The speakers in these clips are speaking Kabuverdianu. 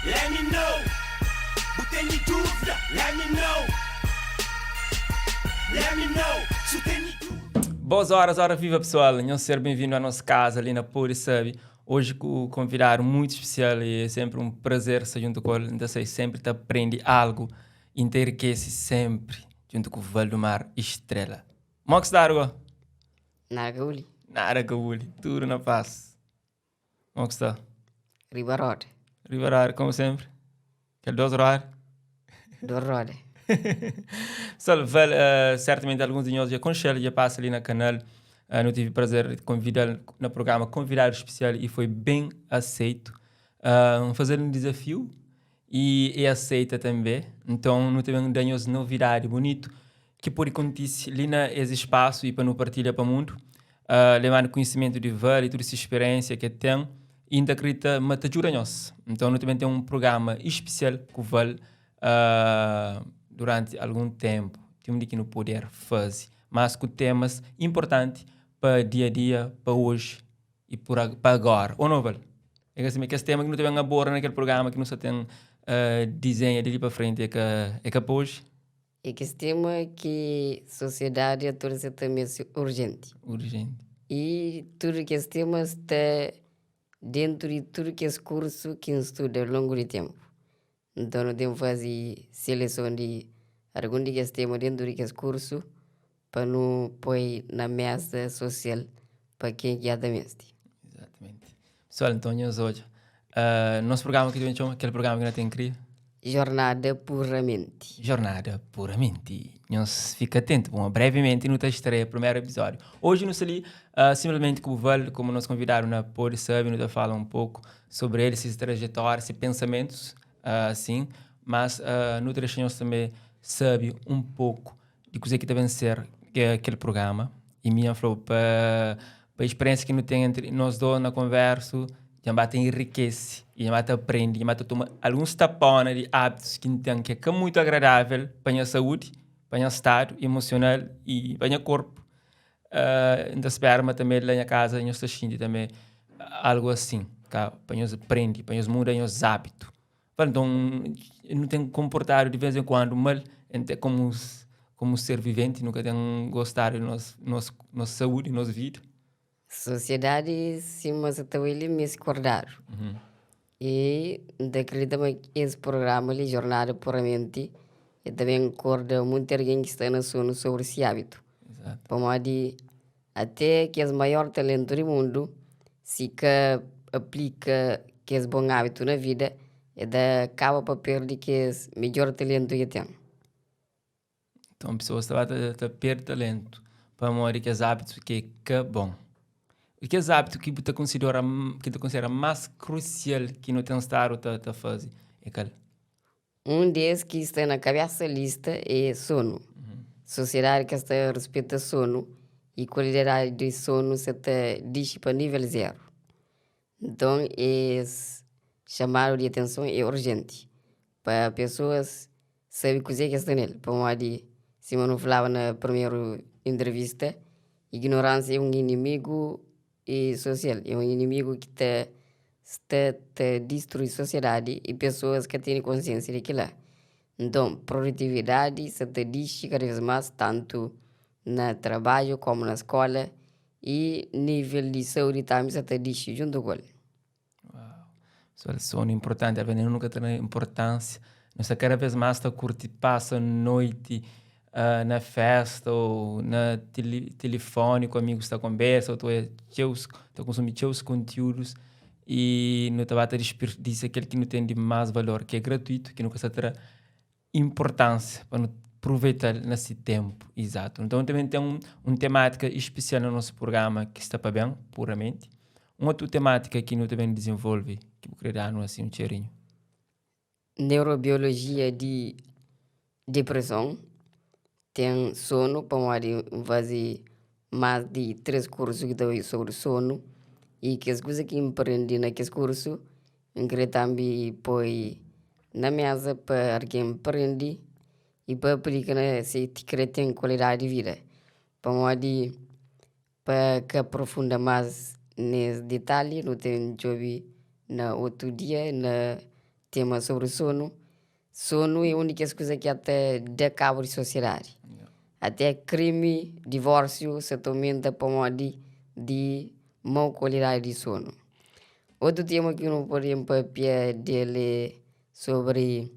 Let me know. Bu tene dúvida? Let me know. Let me know. Su tene dúvida. Boas horas, ora viva pessoal, nhos ser bem-vindo à nossa casa ali na Pode Sabe. Hoje com um convidado muito especial e é sempre um prazer estar junto com ele. Então, sei, sempre te aprende algo e enriquece sempre junto com o Valdemar Estrela. Mox Dargo, Nada uli, nada que tudo na paz. Como está? Riba roda, Ribeirão, como sempre. Aquele dois horário. do roda. Pessoal, Val, certamente alguns de nós já conhecem, já passa ali na canal. Não tive prazer de convidá-lo no programa convidado especial e foi bem aceito. Fazer um desafio e aceita também. Então, não teve um novidade bonito que pode acontecer ali nesse espaço e para não partilhar para o mundo. Levando conhecimento de Val e toda essa experiência que tem e ainda acredita, mas te ajuda nós. Então, nós também tem um programa especial com o Val durante algum tempo. Tem um dia que não poder fazer, mas com temas importantes para dia a dia, para hoje e para agora. Ou não, Val? É que assim, que esse tema que não tem agora naquele programa que não só tem desenho dali para frente, é que hoje, É que esse tema que sociedade atualiza também é urgente. Urgente. E tudo que esse tema está dentro de tudo que esse curso que estuda ao longo do tempo. Então, nós temos que fazer seleção de algum de esse tema dentro de esse curso para não pôr na mesa social para quem já está mesmo. Exatamente. Pessoal, então, nós hoje, nosso programa que a gente chama, aquele programa que nós temos que Jornada Puramente. Jornada Puramente. Nós fica atento, bom, brevemente no estreia o primeiro episódio. Hoje nós ali, simplesmente com o Val, como nos convidaram na Pode Sabe, nos fala um pouco sobre ele, suas trajetórias, seus pensamentos, assim, mas no nós também sabe um pouco de coisa que deve ser que é aquele programa. E minha falou para a experiência que não tem entre nós dois na conversa, já bate enriquece, e já bate aprende, já bate toma alguns tapones de hábitos que tem que é muito agradável para a minha saúde, para o meu estado emocional e para o meu corpo. Então espero também lá na casa, nós está também algo assim, tá? Para nós aprender, para nós mudar os hábitos. Então, não tem comportado de vez em quando mal, como ser vivente, nunca tem gostado de nossa saúde, nossa vida. Sociedade, sim, mas até ele me acordar. E acredito que esse programa ali, Jornada Puramente, e também acorda muito alguém que está no sono sobre esse hábito. Exato. Como de até que é o maior talento do mundo, se que aplica que é bom hábito na vida, é da acaba para perder que é o melhor talento que tem. Então, a pessoa está a perder talento para morrer que os hábitos que é bom. E que os hábitos que tu considera mais crucial que não tem estado a fazer é qual? Um desses que está na cabeça da lista é sono. Sociedade que está a respeita sono e qualidade de sono se está desce para nível zero. Então, esse chamado de atenção é urgente para pessoas saber o que é que está nele. Para uma de, se eu não falava na primeira entrevista, ignorância é um inimigo e social, é um inimigo que está está a destruir a sociedade e pessoas que têm consciência daquilo lá. Então, produtividade se te diz cada vez mais, tanto no trabalho como na escola, e nível de saúde também se te diz junto com ele. Pessoal, sono importante, a nunca tem importância. Nós cada vez mais está curte passa noite na festa ou na telefone com amigos está conversa, ou tu é está consumir seus conteúdos e não está a desperdiçar aquele que não tem de mais valor, que é gratuito, que nunca se terá importância para não aproveitar nesse tempo exato. Então também tem um temática especial no nosso programa que está para bem, puramente. Uma outra temática que nós também desenvolve, que eu queria dar assim um cheirinho. Neurobiologia de depressão, tem sono, para fazer mais de três cursos que dou sobre sono e que as coisas que aprendi naqueles curso, eu queria também pôr na mesa para alguém aprender e para aplicar né, se te querer ter qualidade de vida. Para de para que aprofunda mais nesse detalhe, não tem job na outro dia na. tema sobri sonu. Sonu é un di kes kuza ki ta da kabu di sosiedadi. Até krimi, divórsiu sa ta omenta pamodi di mau kualidadi di sonu. Otu tema ki nu pode papia del é sobri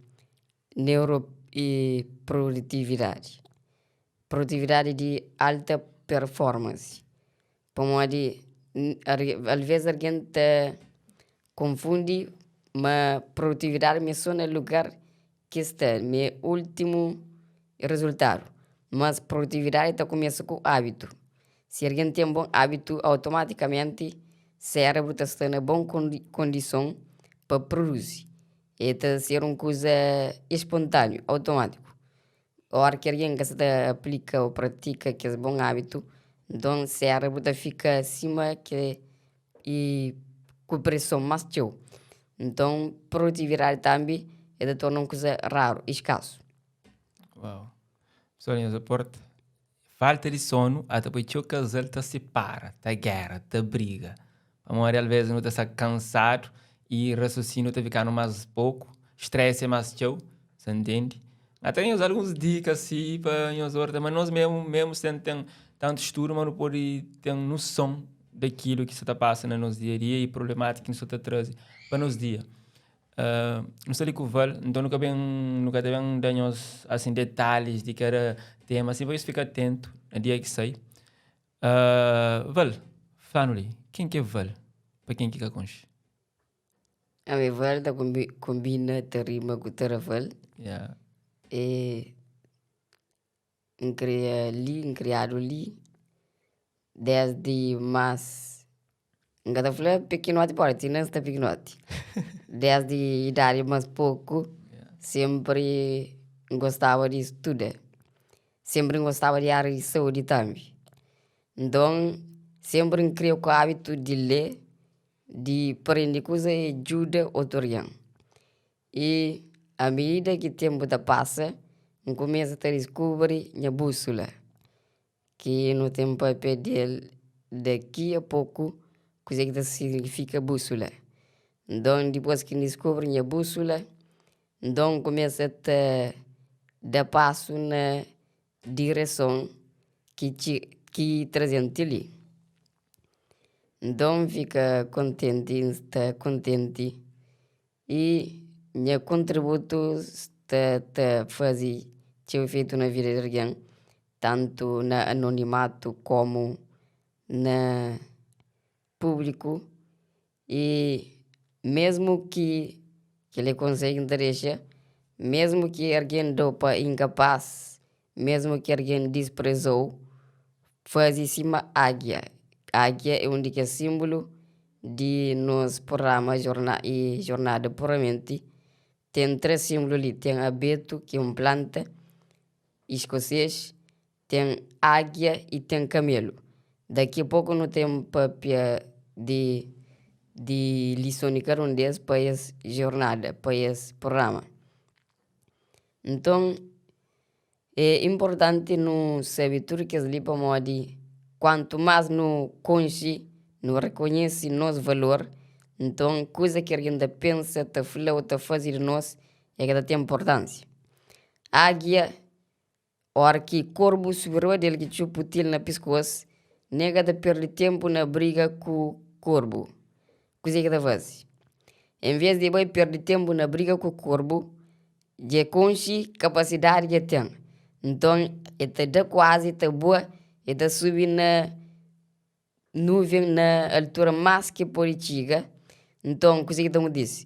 neuro y produtividadi. Produtividadi di alta performance. Pamodi alvês algen ta konfundi ma produtividadi ma é so na lugar ki sta, ma é últimu rezultadu. Mas produtividadi ta kumesa ku ábitu. Si algen ten bon ábitu, automatikamenti sérebru ta sta na bon kondison pa produzi. El ta ser un kuza espontániu, automátiku. Óra ki algen ka sa ta aplika ô pratika kes bon ábitu, nton sérebru ta fika sima ki e ku preson más txeu. Nton produtividadi tanbe el ta torna un kuza raru y skasu. Uau! Pessoal, nhos aporta. Falta di sonu ata poi txeu kazal ta sipara, ta gera, ta briga. Pamodi alvês nu ta sta kansadu y rasiosíniu ta fikanu más poku, stress é más txeu, sa ntende? Ata nhos alguns dika si pa nhos orta, ma nos mesmu, mesmu sen ten tantu studu, ma nu pode ten noson dakilu ki sa ta pasa na nos dia a dia y problemátika ki nu sa ta traze pa nos dia. Nu sta li ku Val, nton nu ka ben, nu ka ta ben da nhos asin detalhis di kada tema, asin pa nhos fika atentu na dia ki sai. Val, fla-nu li, ken ki é Val, pa ken ki ka konxe? Ami Val ta konbina, ta rima ku Tarrafal. Yeah. E N kria li, N kriadu li desdi más, N ka ta fla pikinoti pode ti inda N sta pikinoti, desdi idadi más poku senpri N gostaba di studa, senpri N gostaba di ária di saúdi tambi. Nton senpri N kria ku ábitu di lé, di prende kuza i djuda otu algen. I a midida ki ténpu ta pasa, N kumesa ta diskubri nha búsula, ki nu ten pâpia di el daki a poku kuzê ki ta siginifika búsula. Nton, dipôs ki N diskubri nha búsula, nton N kumesa ta da pasu na direson ki traze-m ti li. Nton, N fika kontenti, N sta kontenti I nha kontributu sta ta faze txeu efeitu na vida di algen, tantu na anonimatu komu na públiku. I mésmu ki kel-li konsigi N ta dexa, mésmu ki algen da-u pa inkapás, mésmu ki algen dispreza-u, faze sima ágia. Ágia é un di kes sínbolu di nos prugrama y jornada puramente. Ten 3 sinblu li, ten abetu ki é un planta iskosês, ten ágia y ten kamelu. Daki a poku nu ten papia di di lison di kada un des pa es jornada, pa es prugrama. Nton. É inportanti nu sabe tudu kes-li pamodi kuantu más nu konxe, nu rekonhese nos valor, nton kuza ki algen ta pensa, ta fla ô ta faze di nos é ka ta ten inportánsia. Ágia, óra ki korbu subi riba di el ki txuputi-l na piskôs, nen ka ta perde ténpu na briga ku korbu. Kuzê ki el ta faze? Envês di bai perde ténpu na briga ku korbu, dja el konxe kapasidadi ki el ten. Nton, el ta da ku aza, el ta bua, el ta subi na núven, na altura más ki el pode txiga. Nton, kuzê ki ta kontise?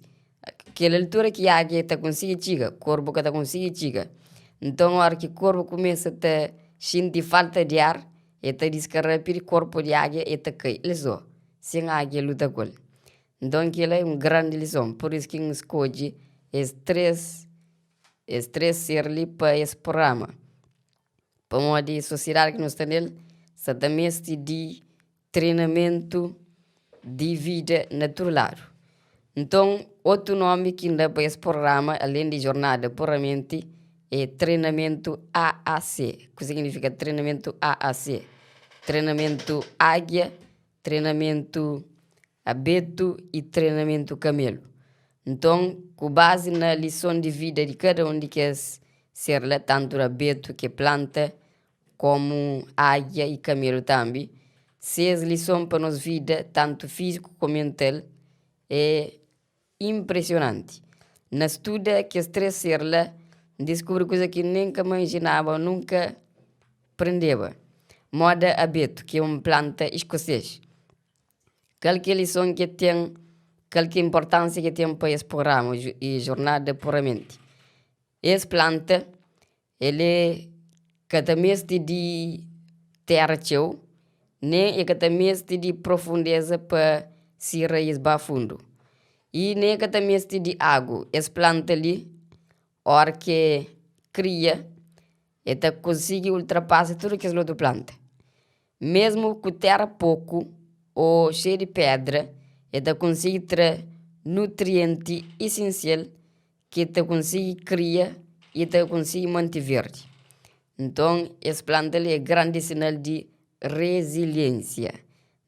Kel altura ki ágia ta konsigi txiga, korbu ka ta konsigi txiga. Nton, óras ki korbu kumesa ta xinti falta di ar, el ta diskarapidi di korpu di ágia, el ta kai el sô. Sen ágia luta ku el. Nton kel-la é un grandi lison. Pur isu ki N skodje es 3 es 3 ser li pa es prugrama. Pamodi sosiedadi ki nu sta nel sta ta meste di trenamentu di vida na tudu ladu. Nton otu nomi ki N da pa es prugrama alen di jornada puramenti é trenamentu AAC. Kuzê ki signifika trenamentu AAC? Trenamentu ágia. Trenamentu abetu i trenamentu kamelu. Nton, ku bazi na lison di vida di kada un di kes ser la, tantu abetu ki é planta, komu ágia i kamelu tanbe, ses lison pa nos vida, tantu fíziku ku mental, é inpresionanti. Na studa kes 3 ser la, N diskubri kuza ki nen N ka imajinaba, nunka prendeba. Moda abetu, ki é un planta iskosês. Kal ki é lison ki el ten, kal ki é inportánsia ki el ten pa es prugrama i jornada puramenti? Es planta el é ka ta meste di téra txeu, nen el ka ta meste di profundeza pa si raís ba fundu i nen el ka ta meste di agu. Es planta li, óra ki el kria, el ta konsigi ultrapasa tudu kes otu planta. Mésmu ku téra poku ô xeiu di pédra, el ta konsigi tra nutrienti isensial ki el ta konsigi kria i el ta konsigi mante verdi. Nton, es planta li é grandi sinal di reziliénsia.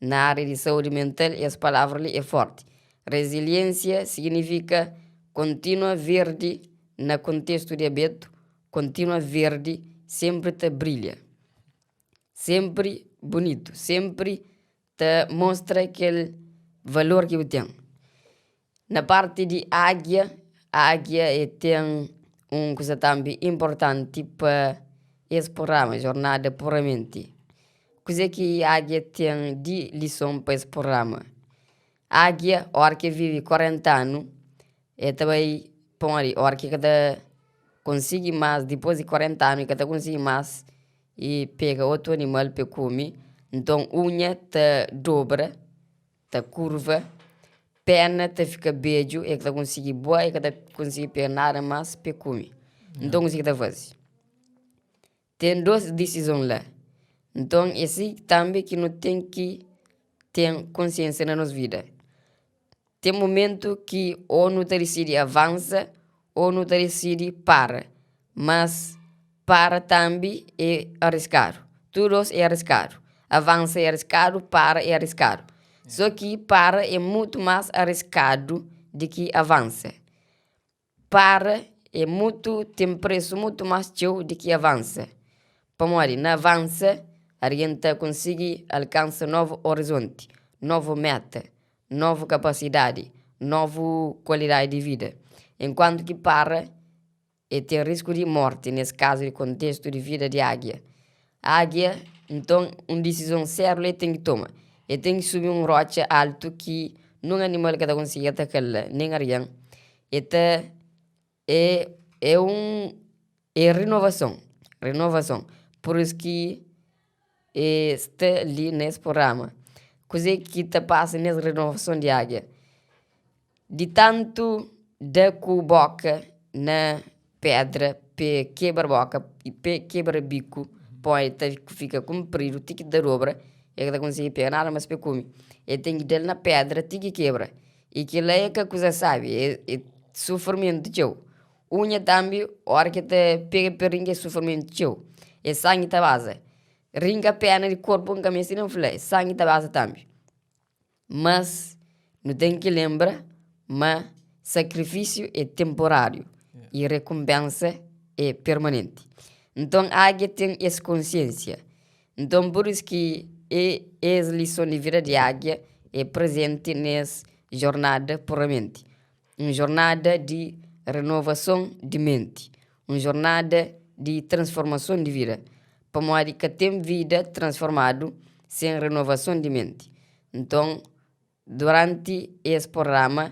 Na ária di saúdi mental, es palavra li é fórti. Reziliénsia siginifika kontinua verdi na kontestu di abetu, kontinua verdi, sénpri ta brilha. Sénpri bunitu, sénpri ta mostra kel valor ki bu ten. Na parti di ágia, ágia e ten un kuza tánbi inportanti pa es prugrama Jornada Puramenti. Kuzê ki ágia ten di lison pa es prugrama? Ágia, óra ki el vive 40 anu, el ta bai pamodi óra ki el ka ta konsigi más, dipôs di 40 anu el ka ta konsigi más i pega otu animal pa el kume, nton unha ta dobra, ta kurva, pena ta fika bedju, el ka ta konsigi bua, el ka ta konsigi pega nada más pa el kume. Nton kuzê ki el ta faze? Ten dôs disizon la. Nton é si tanbê ki nu ten ki ten konsiénsia na nos vida. Ten momentu ki ô nu ta disidi avansa ô nu ta disidi para. Mas para tanbi é ariskadu. Tudu dôs é ariskadu. Avansa é ariskadu, para é ariskadu. Sô ki para é mutu más ariskadu di ki avansa. Para é mutu ten presu mutu más txeu di ki avansa. Pamodi na avansa algen ta konsigi alkansa novu orizonti, novu meta, novu kapasidadi, novu kualidadi di vida. Enkuantu ki para e ten risku di morti, nes kazu di kontestu di vida di ágia. Ágia, nton, un disizon sériu el ten ki toma. El ten ki subi un rotxa altu ki nun animal ka ta konsigi ataka-l la, nen algen. E ta é é un é rinovason rinovason pur isu ki e sta li nes prugrama kuzê ki ta pasa nes rinovason di ágia di tantu da ku boka na pedra pe kebra boka pe kebra biku poi ta fika kunpridu ti ki ta dobra e ka ta konsigi pega nada mas pe kume e ten ki da-l na pedra ti ki kebra I kel-la é ka kuza sábi, é sufrimentu txeu. Unha tánbi, óra ki ta pega pa rinka é sufrimentu txeu, é sangi ta baza. Rinka péna di korpu N ka meste nen fla, é sangi ta baza tánbi. Mas nu ten ki lenbra ma sakrifisiu é tenporáriu i rekonpensa é permanenti. Nton ágia ten es konsiénsia. Nton, pur isu ki e es lison di vida di ágia é prezenti nes jornada puramenti. Un jornada di renovason di menti, un jornada di transformason di vida, pamodi ka ten vida transformadu sen renovason di menti. Nton, duranti es prugrama,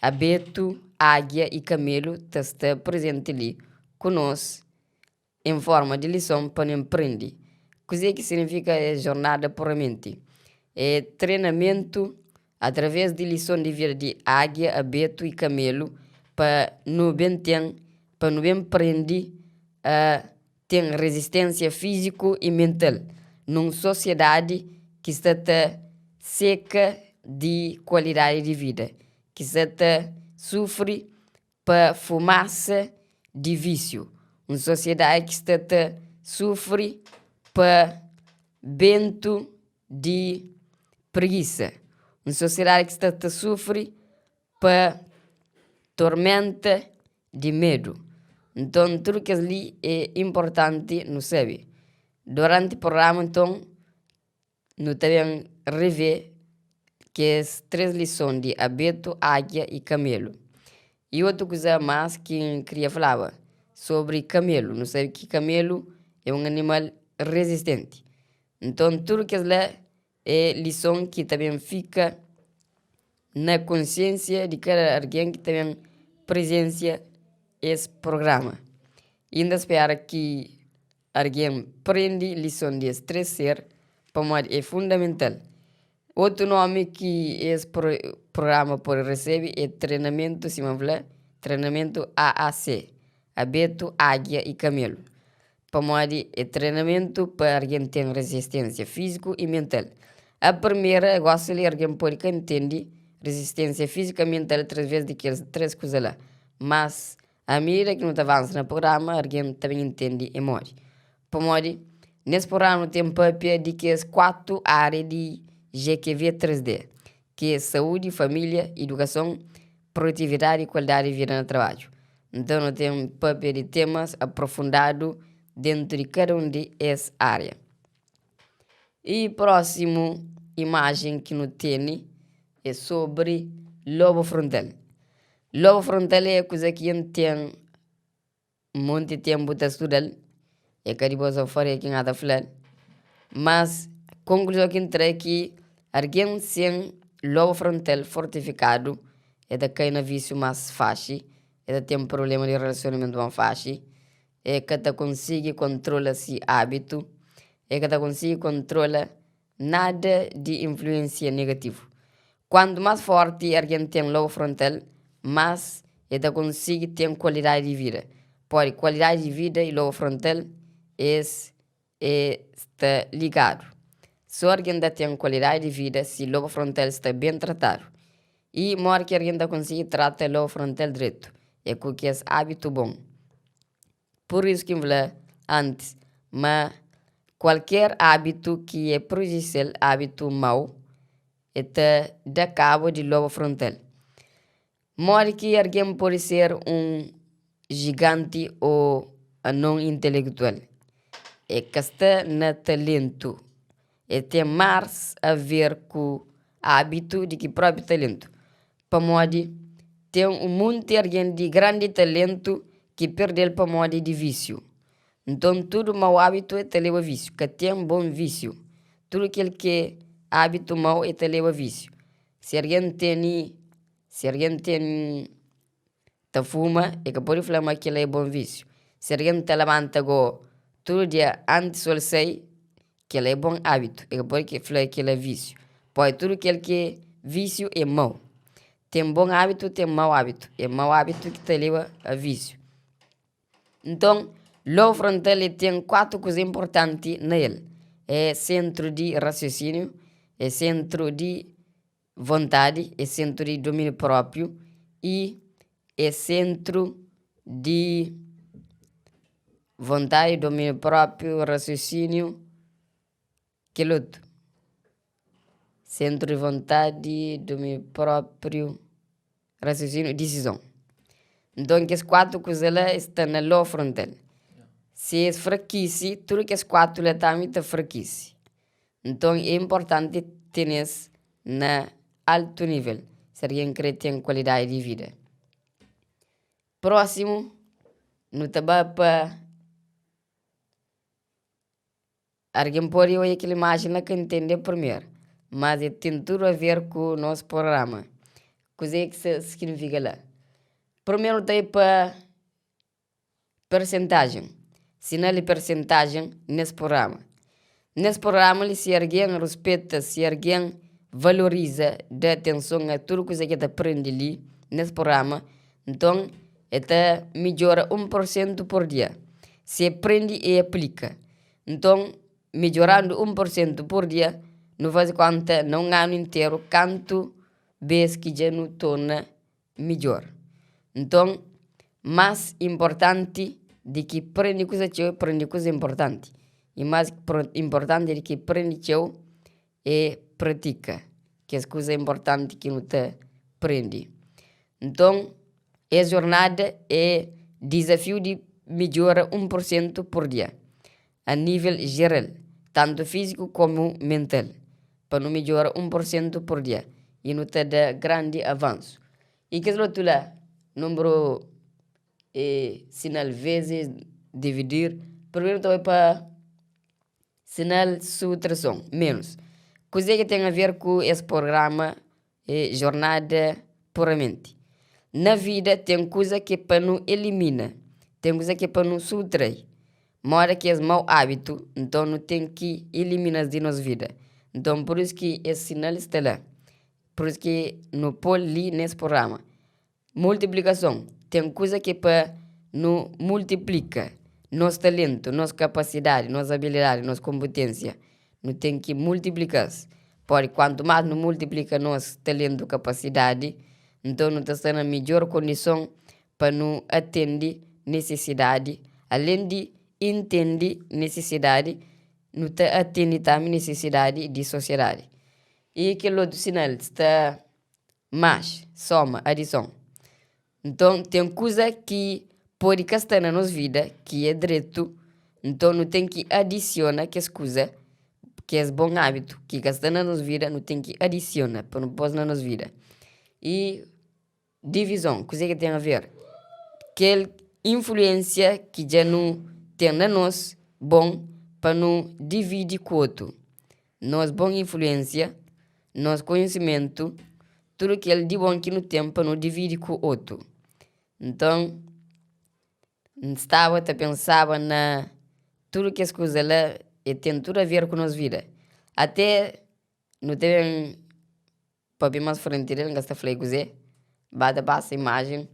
abetu, ágia i kamelu ta sta prezenti li ku nos en forma di lison pa nu prende kuzê ki signifika es jornada puramenti. É trenamentu através di lison di vida di ágia, abetu i kamelu pa nu ben ten, pa nu ben prende a ten rezisténsia fíziku i mental nun sosiedadi ki sta ta seka di kualidadi di vida, ki sta ta sufri pa fumasa di vísiu, un sosiedadi ki sta ta sufri pa bentu di prigisa, un sosiedadi ki sta ta sufri pa. Tormenta di medu. Nton tudu kes li é inportanti nu sabe. Duranti prugrama nton nu ta ben revê kes 3 lison di abetu, ágia i kamelu. I otu kuza más ki N kria flaba sobri kamelu, nu sabe ki kamelu é un animal rezistenti. Nton tudu kes la é lison ki ta ben fika na konsiensia di kada algen ki ta ben prizensia es prugrama. I N ta spera ki algen prende lison di es 3 ser pamodi é fundamental. Otu nomi ki es prugrama pode resebe é trenamentu, sima N fla, trenamentu AAC, abetu, ágia i kamelu, pamodi é trenamentu pa algen ten rezistensia fíziku i mental. A primera, gosi li algen pode ka ntende rezistensia fíziku i mental através di kes 3 kuza la, mas a medida ki nu ta avansa na prugrama algen ta ben ntende e modi. Pamodi nes prugrama nu ten papia di kes 4 ária di GQV 3D, ki é saúdi, família, idukason, produtividadi i kualidadi di vida na trabadju. Nton nu ten papia di temas aprofundadu dentu di kada un di es ária. I prósimu imajen ki nu tene é sobri lobu frontal. Lobu frontal é kuza ki N ten monti ténpu ta studa-l, é ka di bo faria ki N ta fla-l, mas konkluzon ki N tra é ki algen sen lobu frontal fortifikadu el ta kai na vísiu más faxi, el ta ten prubléma di relasionamentu más faxi, el ka ta konsigi kontrola si ábitu, el ka ta konsigi kontrola nada di influensia negativu. Kuantu más forti algen ten lobu frontal, más el ta konsigi ten kualidadi di vida. Pode kualidadi di vida i lobu frontal es é sta ligadu. So algen ta ten kualidadi di vida si lobu frontal sta ben tratadu. I modi ki algen ta konsigi trata lobu frontal dretu? É ku kes ábitu bon. Pur isu ki N fla antis ma kualker ábitu ki é prujudisial, ábitu mau, el ta da kabu di lobu frontal. Modi ki algen pode ser un jiganti ô anon intelektual? É ka sta na talentu, el ten más a ver ku ábitu di ki própi talentu. Pamodi ten un monti algen di grandi talentu ki perde-l pamodi di vísiu. Nton tudu mau ábitu ta leba vísiu, ka ten bon vísiu. Tudu kel ki é ábitu mau el ta leba vísiu. Si algen tene, si algen ten ta fuma, el ka pode fla ma kel-la é bon vísiu. Si algen ta labanta go tudu dia antis sol sai, kel-la é bon ábitu, el ka pode fla kel-la é vísiu. Poi tudu kel ki é vísiu é mau. Ten bon ábitu, ten mau ábitu. É mau ábitu ki ta leba a vísiu. Nton, lobu frontal el ten 4 kuza inportanti na el. É sentru di rasiosíniu, é sentru di vontadi, é sentru di domíniu própriu i é sentru di vontadi, domíniu própriu, rasiosíniu, kel otu, sentru di vontadi, domíniu própriu, rasiosíniu, disizon. Nton kes 4 kuza la es sta na lobu frontal. Si es frakise, tudu kes 4 la tambi ta frakise. Nton é inportanti tene-s na altu nível si algen krê ten kualidadi di vida. Prósimu nu ta ba pa algen pode odja kel imajen la ka ntende primeru, mas el ten tudu a ver ku nos prugrama. Kuzê ki sta signifika la? Primeru nu ta bai pa Persentajen, Sinal di persentajen nes prugrama. Nes prugrama li si argen ruspeta, si argen valoriza, da atenson a tudu kuza ki el ta prende li nes prugrama, nton el ta midjora 1 por sentu por dia. Si el prende i aplika, nton midjorandu 1 por sentu por dia, nu faze konta na un anu interu kantu bes ki dja nu torna midjór. Nton, más inportanti di ki prende kuza txeu é prende kuza inportanti. I más inportanti di ki prende txeu é pratika kes kuza inportanti ki nu ta prende. Nton. Es jornada é dizafiu di midjora 1 pur sentu pur dia, a nível jeral, tantu fíziku komu mental, pa nu midjora 1 pur sentu pur dia y nu ta da grandi avansu. Y kes lotu la, nunbru é sinal vezis, dividir, primeru nu ta bai pa sinal subtrason, menus. Kuzê ki ten a ver ku es prugrama É jornada puramenti. Na vida ten kuza ki é pa nu elimina, ten kuza ki é pa nu subtrai. Moda ki es mau ábitu, nton nu ten ki elimina-s di nos vida. Nton pur isu ki es sinal sta la, pur isu ki nu pô-l li nes prugrama. Multiplikason, ten kuza ki é pa nu multiplika nos talentu, nos kapasidadi, nos abilidadi, nos konpitênsia. Nu ten ki multiplika-s. Pode kuantu más nu multiplika nos talentu, kapasidadi, nton nu ta sta na midjór kondison pa nu atende nisisidadi. Alén di intende nisisidadi, nu ta atende tanbe nisisidadi di sosiedadi. I kel otu sinal sta Más, soma, adison. Nton, ten kuza ki pode ka sta na nos vida ki é dretu, nton nu ten ki adisiona kes kuza, kes bon ábitu ki ka sta na nos vida, nu ten ki adisiona pa nu pô-s na nos vida. I divizon, kuzê ki ten aver? Kel influénsia ki dja nu ten na nos bon pa nu dividi ku otu. Nos bon influénsia, nos konhisimentu, tudu kel di bon ki nu ten pa nu dividi ku otu. Nton, N staba ta pensaba na tudu kes kuza la, e ten tudu aver ku nos vida. Ate nu ta ben papia más frenti del, N ka sta fla e kuzê, ba ta pasa imajen.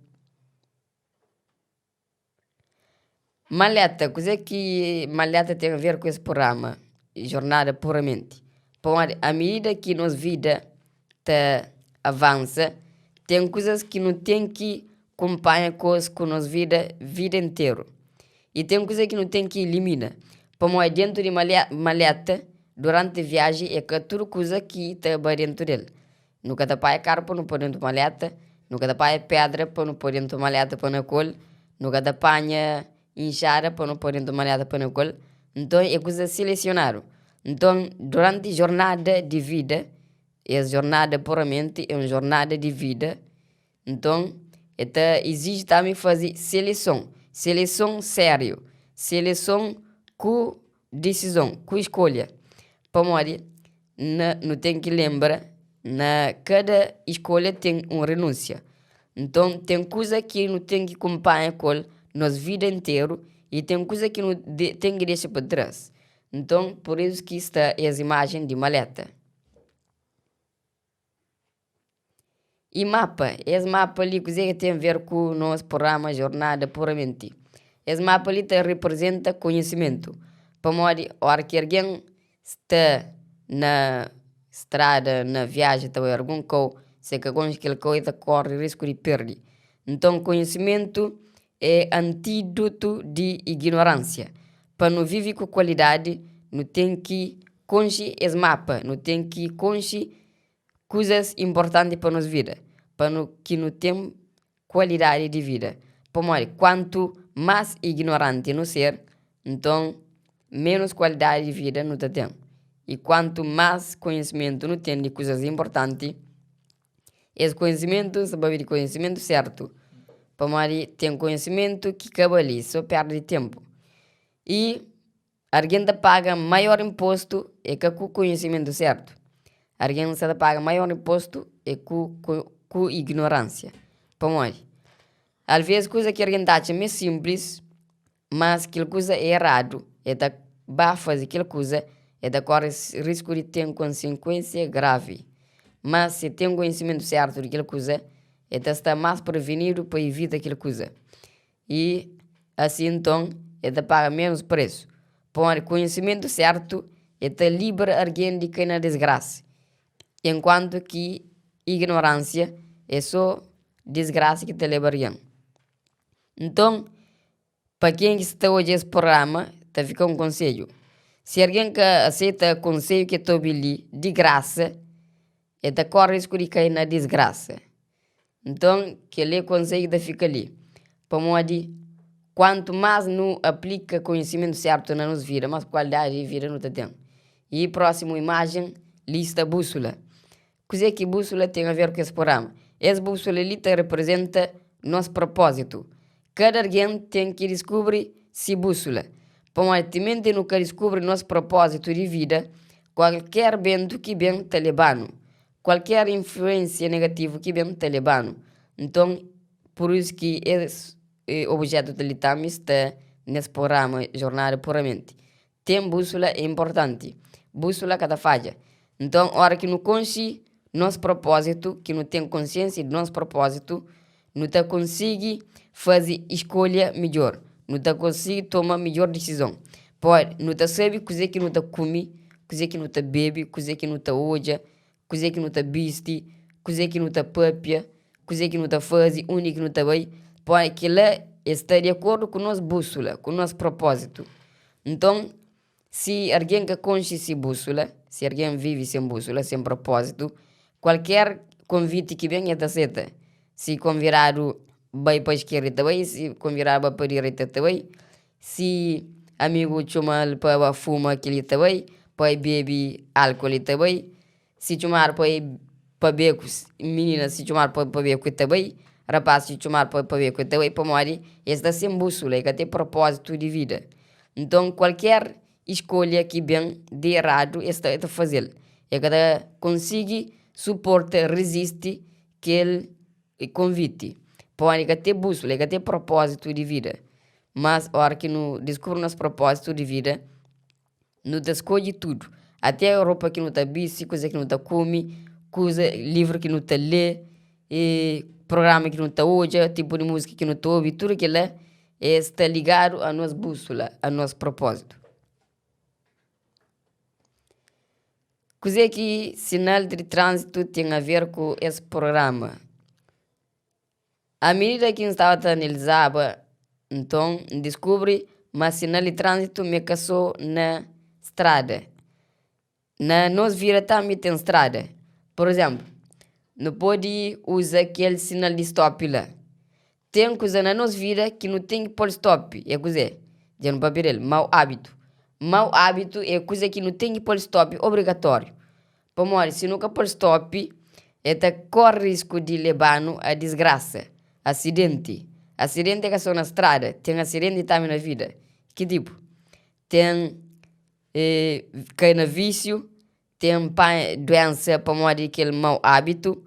Maleta, kuzê ki maleta ten aver ku es prugrama Jornada Puramenti? Pamodi a midida ki nos vida ta avansa, ten kuzas ki nu ten ki kunpanha ku es ku nos vida, vida interu. I ten kuza ki nu ten ki ilimina. Pamodi dentu di maleta, duranti viaji, é ka tudu kuza ki ta bai dentu del. Nu ka ta panha karu pa nu poi dentu maleta, nu ka ta panha pedra pa nu poi dentu maleta pa nu kol, nu ka ta panha inxada pa nu poi dentu maleta pa nu kol. Nton é kuza selesionadu. Nton duranti jornada di vida, es jornada puramenti é un jornada di vida, nton e ta iziji tambi faze seleson, seleson sériu, seleson ku disizon, ku skolha. Pamodi na nu ten ki lenbra na kada skolha ten un rinúnsia. Nton ten kuza ki nu ten ki kunpanha ku el nos vida interu i ten kuza ki nu ten ki dexa pa tras. Nton pur isu ki sta es imajen di maleta. I mapa, es mapa li kuzê ki ten ver ku nos prugrama Jornada Puramenti? Es mapa li ta riprizenta konhisimentu, pamodi óra ki algen sta na strada, na viaji ta bai algun kau, si el ka konxe kel kau el ta kóre risku di perde. Nton konhisimentu é antídotu di ignoránsia. Pa nu vive ku kualidadi nu ten ki konxe es mapa, nu ten ki konxe kuzas inportanti pa nos vida, pa nu ki nu ten kualidadi di vida. Pamodi kuantu más ignoranti nu ser, nton ménus kualidadi di vida nu ta ten. I kuantu más konhisimentu nu ten di kuzas inportanti, es konhisimentu, N sta pâpia di konhisimentu sértu, pamodi ten konhisimentu ki ka bali, sô perde ténpu. I Argen ta paga maior inpostu é ka ku konhisimentu sertu. Argen sa ta paga maior inpostu é ku ku ignoransia. Pamodi? Alvês kuza ki argen ta atxa ma é sinplis, mas kel kuza é eradu, el ta ba faze kel kuza, el ta kóre risku di ten konsekuénsia gravi. Má si el ten konhisimentu sertu di kel kuza, el ta sta más prevenidu pa ivita kel kuza. I asi nton el ta paga ménus présu. Pamodi konhisimentu sértu el ta libra algen di kai na disgrasa, enkuantu ki ignoránsia é sô disgrasa ki ta leba algen. Nton, pa ken ki sta odja es prugrama, ta fika un konsedju, si algen ka aseta konsedju ki el ta obi li di grasa, el ta kóre risku di kai na disgrasa. Nton, kel-li é konsedju ki ta fika li, pamodi kuantu más nu aplika konhisimentu sértu na nos vida, más kualidadi di vida nu ta ten. I prósimu imajen li sta búsula. Kuzê ki búsula ten aver ku es prugrama? Es búsula li ta reprizenta nos propózitu. Kada algen ten ki diskubri se búsula, pamodi timenti nu ka diskubri nos propózitu di vida, kualker bentu ki ben ta leba-nu, kualker influénsia negativu ki ben ta leba-nu. Nton, pur isu ki es obijétu li tanbe sta nes prugrama Jornada Puramenti. Ten búsula é inportanti. Búsula ka ta fadja. Nton, óra ki nu konxe nos propózitu, ki nu ten konsiénsia di nos propózitu, nu ta konsigi faze skolha midjór, nu ta konsigi toma midjór disizon. Pamodi nu ta sabe kuzê ki nu ta kume, kuzê ki nu ta bebe, kuzê ki nu ta odja, kuzê ki nu ta bisti, kuzê ki nu ta pâpia, kuzê ki nu ta faze, undi ki nu ta bai. Pamodi kel-la el sta di akordu ku nos búsula, ku nos propózitu. Nton, si algen ka konxe se búsula, si algen vive sen búsula, sen propózitu, kualker konviti ki ben el ta seta. Si konvidadu bai pa skerda el ta bai, si konvidadu bai pa direita el ta bai, Si amigu txoma-l pa ba fuma kel-li ta bai, pa e bebe álkol el ta bai, si txomadu pa e pa beku, minina si txomadu pa pa beku el ta bai, rapás si txomadu pa pa beku el ta bai, pamodi el sta sen búsula, el ka ten propózitu di vida. Nton kualker skolha ki ben di eradu el sta el ta faze-l, el ka ta konsigi suporta, rizisti kel konviti, pamodi el ka ten búsula, el ka ten propózitu di vida. Mas ora ki nu diskubri nos propózitu di vida, nu ta skodje tudu, ate ropa ki nu ta bisti, kuza ki nu ta kume, kuza, livru ki nu ta lé, e prugrama ki nu ta odja, tipu di múzika ki nu ta obi, tudu kila e sta ligadu a nos búsula, a nos propózitu. Kuzê ki sinal di tránzitu ten aver ku es prugrama? A midida ki N staba ta analizaba, nton N diskubri ma sinal di tránzitu m'é ka sô na strada. Na nos vida tánbi ten strada. Pur izénplu, nu pode uza kel sinal di stop la. Ten kuza na nos vida ki nu ten ki pô-l stop. É kuzê? Dja nu pâpia di el, mau ábitu. Mau ábitu é kuza ki nu ten ki pô-l stop obrigatóriu. Pamodi si nu ka pô-l stop, el ta kóre risku di leba-nu a disgrasa, asidenti. Asidenti é ka sô na strada, ten asidenti tanbe na vida. Ki tipu? Ten kai na vísiu, ten panha duénsa pamodi kel mau ábitu,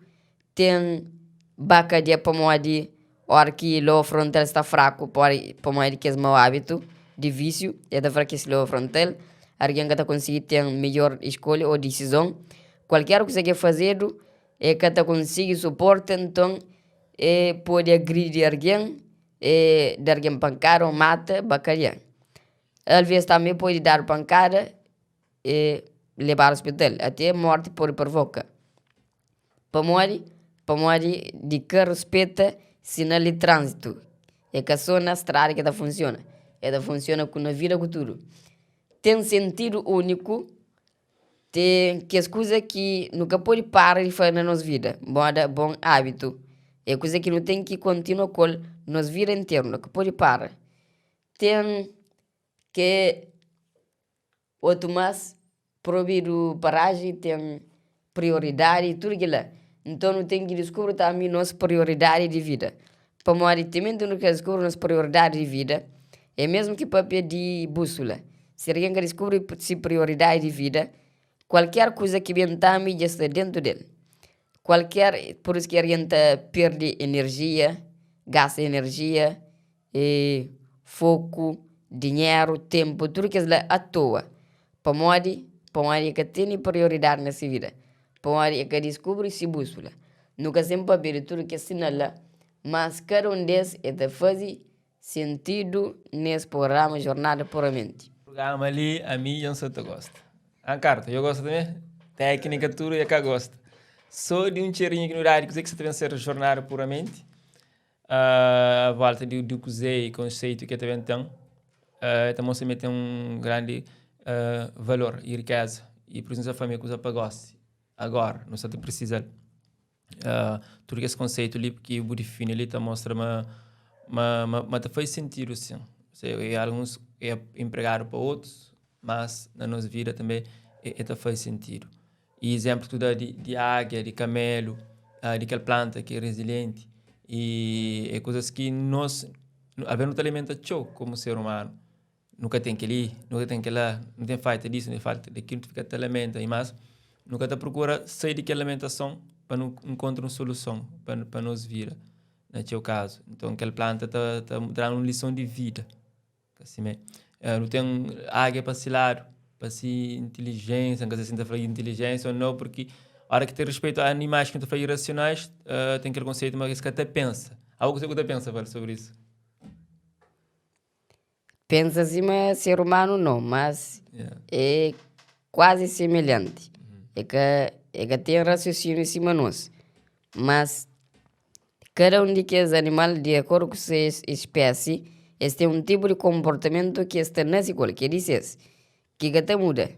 ten ba kadia pamodi óra ki loba frontal sta fraku pamodi kes mau ábitu di vísiu, el ta frakese loba frontal, algen ka ta konsigi ten midjór skolha ô disizon, kualker kuza ki fazedu el ka ta konsigi suporta, nton el pode agridi algen, e da algen pankada ô mata, ba kadia. Alvês tanbe pode dadu pankada e lebadu ospital, ate morti pode provoka. Pamodi? Pamodi di ka ruspeta sinal di tránzitu. É ka sô na strada ki ta funsiona, el ta funsiona ku na vida ku tudu. Ten sentidu úniku, ten kes kuza ki nu ka pode para di faze na nos vida, moda bon ábitu. É kuza ki nu ten ki kontinua ku el nos vida interu, nu ka pode para. Ten ke. Otu mas, proibidu paraji ten prioridadi i tudu kila. Nton nu ten ki diskubri tambi nos prioridadi di vida. Pamodi timenti nu ka diskubri nos prioridadi di vida, é mesmu ki papia di búsula. Si algen ka diskubri si prioridadi di vida, kualker kuza ki ben tambi dja sta dentu del. Kualker, pur isu ki algen ta pirdi enerjia, gasta enerjia. E foku, dinheru, tenpu, tudu kes la atoa. Pamodi? Pamodi e ka tene prioridadi na se vida. Pamodi e ka diskubri se búsula. Nu ka sen papia di tudu kes sinal la, mas kada un des e ta faze sentidu nes prugrama Jornada Puramente. Prugrama li ami dja N sa ta gosta. An Carta, dja gosta tanbe? Téknika tudu dja ka gosta. So di un txerinhu ki nu dadu kuzê ki sa ta ben ser Jornada Puramente. A volta di di kuzê i konseitu ki el ta ben ten, el ta mostra ma el ten un grandi valor i rikéza. I pur isu nu sta fla ma é kuza pa gósi, agóra, nu sta ta prisiza-l. Tudu kes konseitu li ki bu difini li ta mostra ma ma ma ta faz sentidu sin. E alguns é empregadu pa otus, mas na nos vida tanbe e ta faz sentidu. E izénplu ki tu da di di ágia, di kamelu, di kel planta ki é rezilienti, e é kuzas ki nos alvês nu ta lamenta txeu komu ser umanu. Nu ka ten kel-li, nu ka ten kel-la, nu ten falta disu, nu ten falta dakilu, nu ta fika ta lamenta. I más, nu ka ta prokura sai di kel lamentason pa nu nkontra un soluson pa nos vida, na txeu kazu. Nton, kel planta ta ta da-nu un lison di vida. Ka simé. Nu ten ágia pa si ladu, pa si intilijénsia, N ka sabe si N ta fla intilijénsia ô nau, purki óra ki ten rispeitu a animais ki nu ta fla irasionais, ten kel konseitu ma es ka ta pensa. Abo kuzê ku ta pensa, Val, sobri isu? Pensa sima ser umanu nau, mas é kuazi semelhanti. É ka é ka ten rasiosíniu sima nos, mas kada un di kes animal di akordu ku ses spési, es ten un tipu di konportamentu ki es ta nase ku el, ki é di ses, ki ka ta muda.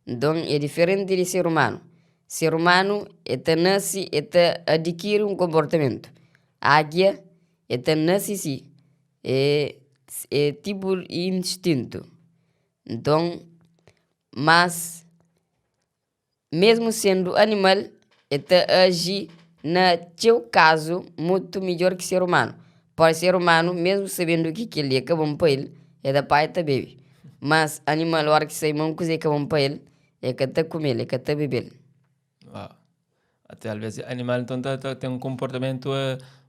Nton é diferenti di ser umanu. Ser umanu el ta nase el ta adikiri un konportamentu. Ágia el ta nase si. É é tipu instintu. Nton, mas mesmu sendu animal, el ta aji na txeu kazu mutu midjór ki ser umanu. Pode ser umanu, mesmu sabendu ki kel-li é ka bon pa el, el ta panha el ta bebe. Mas animal óras ki sabe ma un kuza é ka bon pa el, el ka ta kume-l, el ka ta bebe-l. Uau. Até alvês animal nton ta ta ten un konportamentu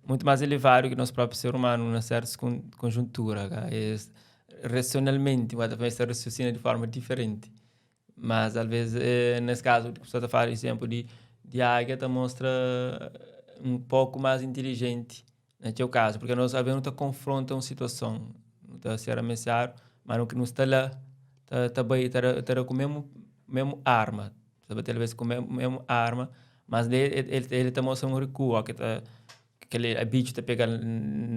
mutu más elevadu ki nos própi ser umanu na sértus konjuntura ka. Es rasionalmenti, bu ta fla es ta rasiosina di forma diferenti. Mas alvês nes kazu ki bu sta ta fala izénplu di di ágia ta mostra un poku más intilijenti na txeu kazu, purki anos alvês nu ta konfronta un situason, nu ta ser amesiadu, ma nu nu sta la ta ta bai ta da ta da ku mesmu mesmu arma. Ta bate alvês ku mesmu arma, mas li el ta mostra un rekuo, óki ta kel bitxu ta pega-l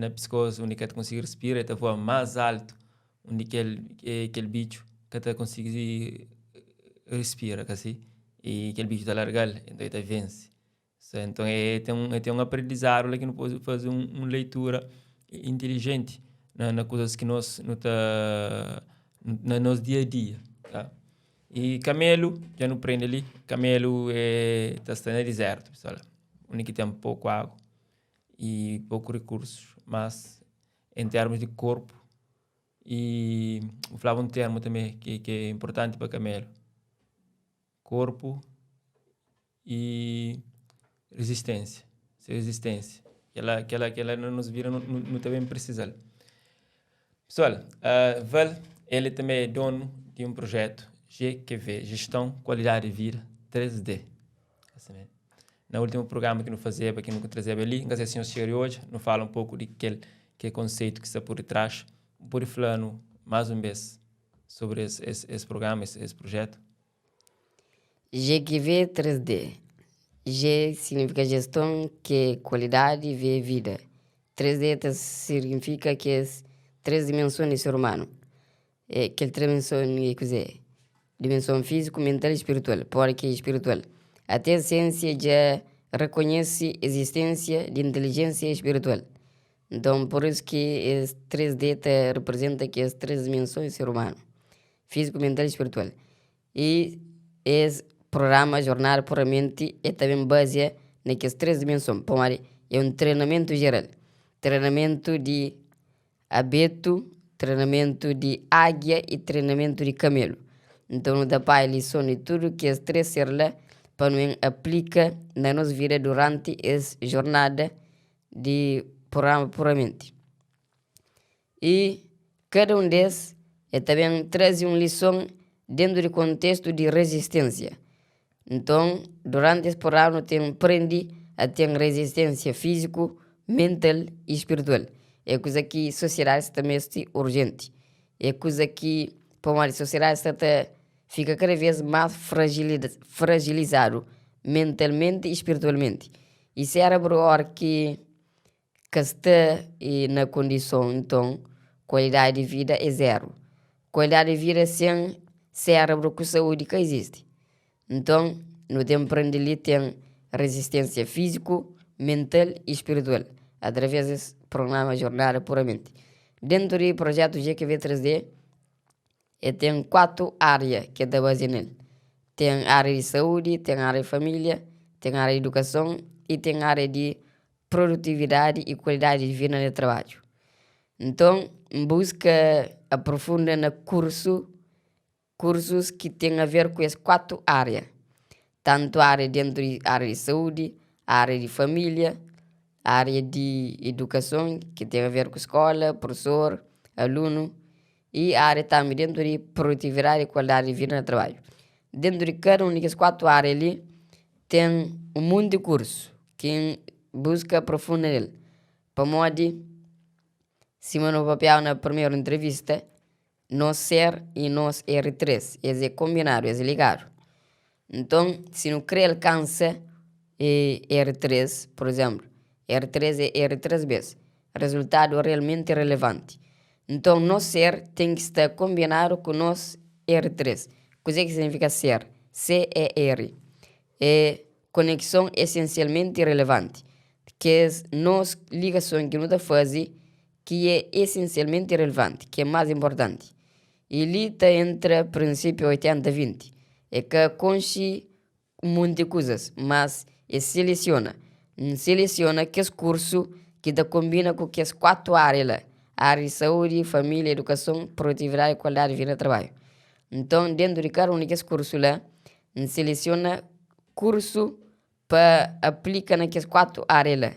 na piskosu undi ki el ta konsigi respira, el ta voa más altu undi kel kel bitxu ka ta konsigi respira, ka si? I kel bitxu ta larga-l, nton el ta vense. Nton el ten el ten un aprendizadu la ki nu pode faze un leitura intilijenti na kuzas ki nos nu ta na nos dia a dia, tá? I kamelu, dja nu prende li, kamelu é ta sta na dizértu, pessoal, undi ki ten poku agu i poku rikursus, mas en termus di korpu i bu flaba un termu tanbe ki ki é inportanti pa kamelu, korpu i rezisténsia, se rezisténsia. Kela, kela, kela na nos vida nu, nu ta ben precisal. Pessoal, uh, Val, ele também é dono de um projeto GQV, Gestão Qualidade de Vida 3D. Assim mesmo. Na último programa que não fazia, que não trazia ali, não sei se senhor hoje, não fala um pouco de aquele que é conceito que está por detrás. Por falando mais um vez sobre esse, esse, esse programa, esse, esse projeto. GQV 3D. G signifika jeston, Q é kualidadi, V é vida. 3D ta signifika kes 3 dimenson di ser umanu. É kel 3 dimenson é kuzê? Dimenson fíziku, mental i spiritual. Pode ki é spiritual. Até siênsia dja rekonhese existênsia di intilijênsia spiritual. Nton, pur isu ki es 3D ta reprezenta kes 3 dimensons di ser umanu, fíziku, mental i spiritual. I es prugrama Jornada Puramente el ta ben bazia na kes 3 dimenson pamodi é un trenamentu jeral, trenamentu di abetu, trenamentu di ágia i trenamentu di kamelu. Nton nu ta paia lison di tudu kes 3 ser la pa nu ben aplika na nos vida duranti es jornada di prugrama Puramente. I kada un des el ta ben traze un lison dentu di kontestu di rezisténsia. Nton, duranti es prugrama nu ten prende a ten rezisténsia fíziku, mental i spiritual. É kuza ki sosiedadi sta ta meste urjenti. É kuza ki pamodi sosiedadi sta ta fika kada vês más frajilizadu mentalmenti i spiritualmenti. I sérebru óra ki ka sta na kondison nton kualidadi di vida é zeru. Kualidadi di vida sen sérebru ku saúdi ka izisti. Nton nu ten prende li ten rezisténsia fíziku. mental y spiritual através des programa Jornada Puramente. Dentu di projetu GQV 3D el ten 4 ária ki el ta bazia nel. Ten ária di saúdi, ten ária di família, ten ária di idukason y ten ária di produtividadi y kualidadi di vida na trabadju. Nton, N buska aprofunda na kursu, kursus ki ten a ver ku es 4 ária, tantu ária dentu di ária di saúdi, ária di família, ária di idukason ki ten a ver ku skola, prufesor, alunu y ária tanbe dentu di produtividadi y kualidadi di vida na trabadju. Dentu di kada un di kes 4 ária li ten un monti kursu ki N buska aprofunda nel pamodi sima nu papiaba na primeru entrevista nos ser y nos R3 es é konbinadu es é ligadu nton si nu kre alkansa R3 pur izénplu R3 é R3 bes rezultadu realmenti relevanti nton nos ser ten ki sta konbinadu ku nos R3 kuzê ki signifika ser? C-E-R é konekson esensialmenti relevanti kes nos ligason ki nu ta faze ki é esensialmenti relevanti, ki é más inportanti. Y li ta entra prinsípiu 80-20, é ka konxe un monti kuzas, mas é selesiona. N selesiona kes kursu ki ta konbina ku kes 4 ária la, ária di saúdi, família, edukason, produtividadi y kualidadi di vida na trabadju. Nton, dentu di kada un di kes kursu la, N selesiona kursu pa aplika na kes 4 ária la,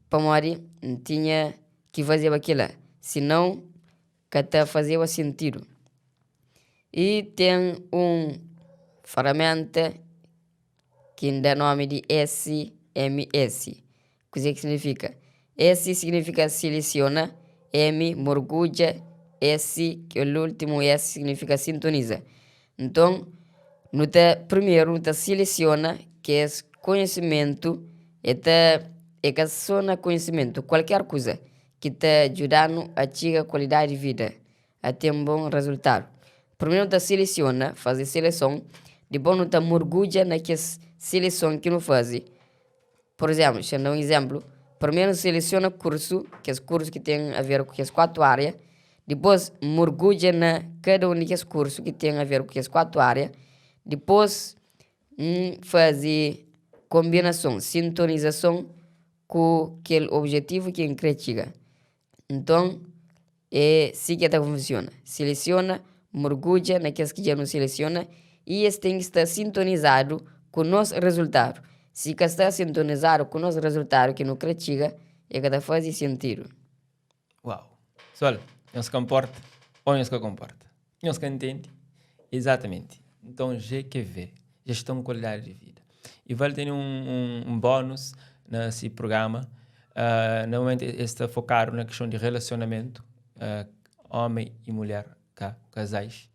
pamodi N tinha ki fazeba kila, sinon ka ta fazeba sintidu. I ten un feraménta ki N da nómi di SMS. Kuzê ki signifika? S signifika silesiona, M murgudja, S kel últimu S signifika sintoniza. Nton, nu ta primeru nu ta silesiona kes konhisimentu, e ta e ka so na konhisimentu, kualker kuza ki ta djuda-nu a txiga kualidadi di vida, a ten bon rezultadu. Primeru nu ta silesiona, faze sileson, dipôs nu ta murgudja na kes sileson ki nu faze. Pur izénplu, xa N da un izénplu, primeru N selesiona kursu, kes kursu ki ten a ver ku kes 4 ária, dipôs N murgudja na kada un di kes kursu ki ten a ver ku kes 4 ária, dipôs N faze konbinason, sintonizason ku kel obijetivu ki N krê txiga. Nton, é si ki el ta funsiona, selesiona, murgudja na kes ki dja nu selesiona i es ten ki sta sintonizadu ku nos rezultadu. Si ka sta sintonizadu ku nos rezultadu ki nu kre txiga, e ka ta faze sintidu. Uau! Pessoal, nhos ka nporta ou nhos ka konporta? Nhos ka ntende? Exatamente. Nton, GQV, Gestão Qualidade de Vida. E vale tene un, un, un bónus na si programa. Uh, normalmente es sta focado na questão de relacionamento, uh, homem e mulher, cá, casais,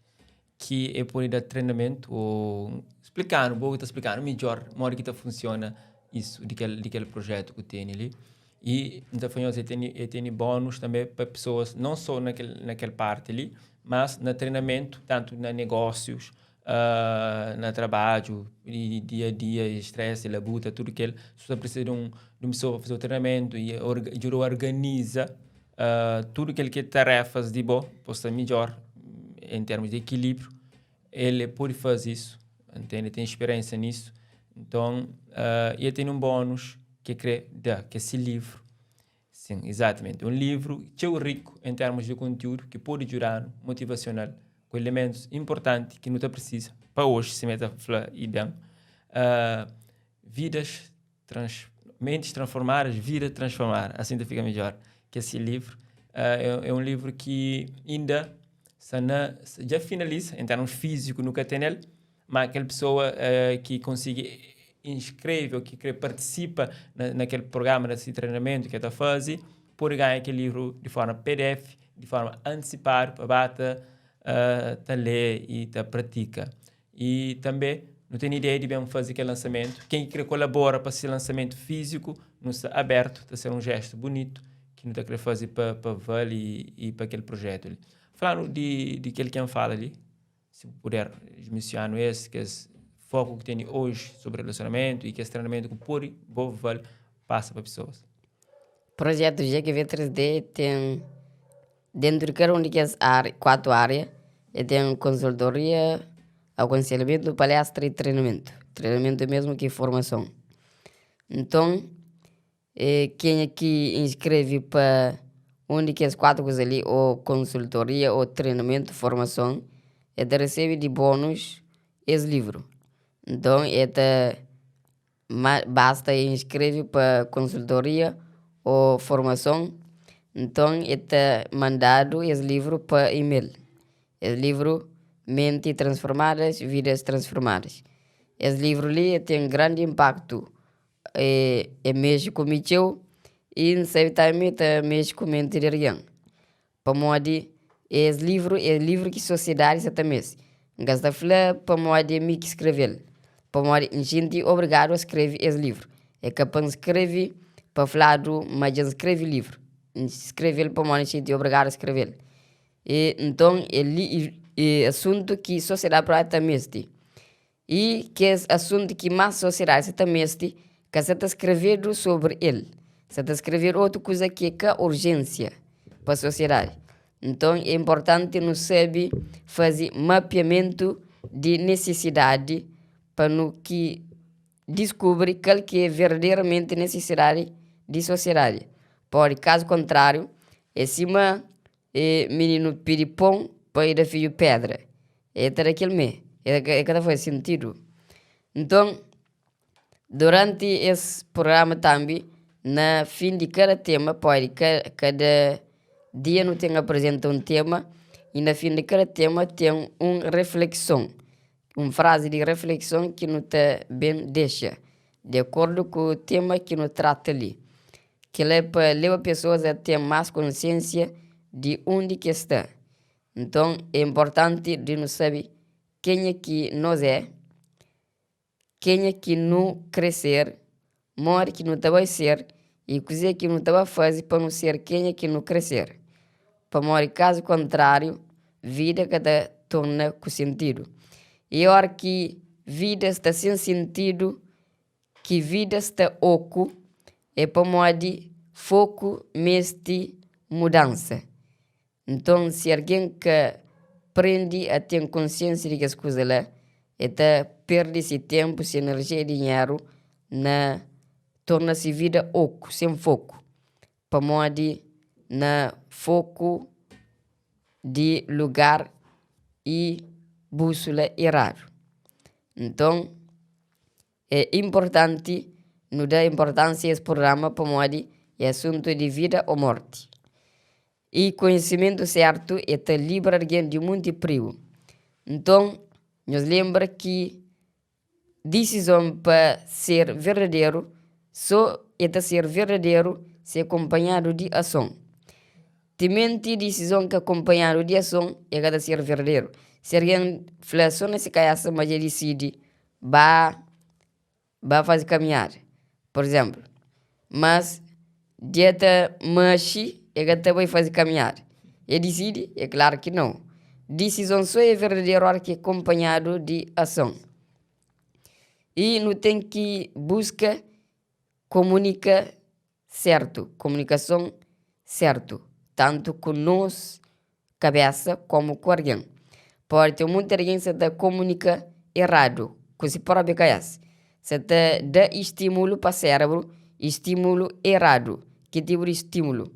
que é pode dar treinamento ou explicando, boa tá explicando melhor modo que tá funciona isso, de aquele, de aquele projeto que tem ali. E N ta fla nhos, e tene bónus tanbe pa pesoas, non sô na kel, na kel parti li, mas na trenamentu, tantu na negósius, na trabadju, di dia-a-dia, stress, labuta, tudu kel. Si bu ta prisiza di un, di un pesoa pa faze-u trenamentu i djuda-u organiza tudu kel ki é tarefas di bo, pa bu sta midjór en termus di ekilíbriu, el pode faze isu, ntende? Ten speriénsia nisu. Nton, i el tene un bónus ki el krê da, ki é se livru. Sin, izatamenti. Un livru txeu riku en termus di kontiúdu ki pode djuda-nu, motivasional, ku elementus inportanti ki nu ta prisiza pa oji, sima el ta fla i ben, Vidas trans, Mentes Transformadas, Vida Transformada, asin ta fika midjór, ki é se livru. É un livru ki inda sta na, dja finaliza, en termus fíziku nu ka tene-l, Má kel pesoa ki konsigi inskreve ô ki krê partisipa na kel prugrama di trenamentu ki el ta faze, pode ganha kel livru di forma pdf, di forma antisipadu pa ba ta ta lé i ta pratika. I tanbê nu ten ideia di ben faze kel lansamentu. Ken ki krê kolabora pa se lansamentu fíziku, nu sta abertu, ta ser un jestu bunitu ki nu ta krê faze pa pa Val i pa kel prujétu li. Fla-nu di kel ki N fala li. Si bu puder misianu es, kes foku ki tene oji sobri relasionamentu i kes trenamentu ku pode bo val. pasa pa pesoas? Projetu GQV 3D ten dentu di kada un di kes ária, 4 ária, el ten konsultoria, akonselhamentu, palestra y trenamentu. Trenamentu é mesmu ki formason. Nton, kenha ki inskreve pa un di kes 4 kuza li, ô konsultoria, ô trenamentu, formason, el ta resebe di bónus es livru. Nton, el ta Ma basta inskreve pa konsultoria ô formason, nton el ta mandadu es livru pa email. Es livru Menti Transformadas, Vidas Transformadas. Es livru li el ten grandi inpaktu, el mexe ku mi txeu y N sabe tanbe el ta mexe ku menti di algen. Pamodi es livru é livru ki sosiedadi sa ta meste. N ka sta fla pamodi é mi ki skrebe-l, pamodi N xinti obrigadu a skrebe es livru. É ka pa N skrebe pa fladu ma dja N skrebe livru. N skrebe-l pamodi N xinti obrigadu a skrebe-l. E nton é li é asuntu ki sosiedadi propi ta meste. I kes asuntu ki más sosiedadi sa ta meste ka sa ta skrevedu sobri el. Sa ta skrevedu otu kuza ki é ka urjénsia pa sosiedadi. Nton, é inportanti nu sabe faze mapiamentu di nisisidadi pa nu ki diskubri kal ki é verdaderamenti nisisidadi di sosiedadi. Pode kazu kontráriu, é sima E mininu pidi pon pa e da fidju pedra, e ta da kel mé, e ka ta faze sintidu. Nton, duranti es prugrama tambi, na fin di kada tema, podi kada dia nu ten aprizenta un tema, y na fin di kada tema ten un reflekson, un frazi di reflekson ki nu ta ben dexa, di akordu ku tema ki nu trata li. Kel-la é pa leba pesoas a ten más konsiénsia di undi ki es sta. Nton, é inportanti di nu sabe kenha ki nos é, kenha ki nu krê ser, modi ki nu ta bai ser i kuzê ki nu ta ba faze pa nu ser kenha ki nu krê ser. Pamodi kazu kontráriu, vida ka ta torna ku sentidu. I óras ki vida sta sen sentidu, ki vida sta oku é pamodi foku meste mudansa. Nton, si algen ka prende a ten konsiénsia di kes kuza la, el ta perde se ténpu, se inerjia i dinheru na torna se vida oku, sen foku. Pamodi na foku di lugar i búsula eradu. Nton, é inportanti nu da inportansia es prugrama pamodi é asuntu di vida ô morti. I konhisimentu sértu é ta libra algen di munti prigu. Nton, nhos lenbra ki disizon pa ser verdaderu sô é ta ser verdaderu si é kunpanhadu di ason. Timenti disizon ka kunpanhadu di ason, el ka ta ser verdaderu. Si algen fla sô na se kabésa ma dja disidi ba ba faze kaminhada, pur izénplu, mas dja ta maxi el ka ta bai faze kaminhada, el disidi? É klaru ki nau. Disizon sô é verdaderu óras ki é kunpanhadu di ason. I nu ten ki buska komunika sértu, komunikason sértu, tantu ku nos kabésa kómu ku algen. Pode ten monti algen ki sa ta komunika eradu ku se própi kabésa, sa ta da stímulu pa sérebru, stímulu eradu. Ki tipu di stímulu?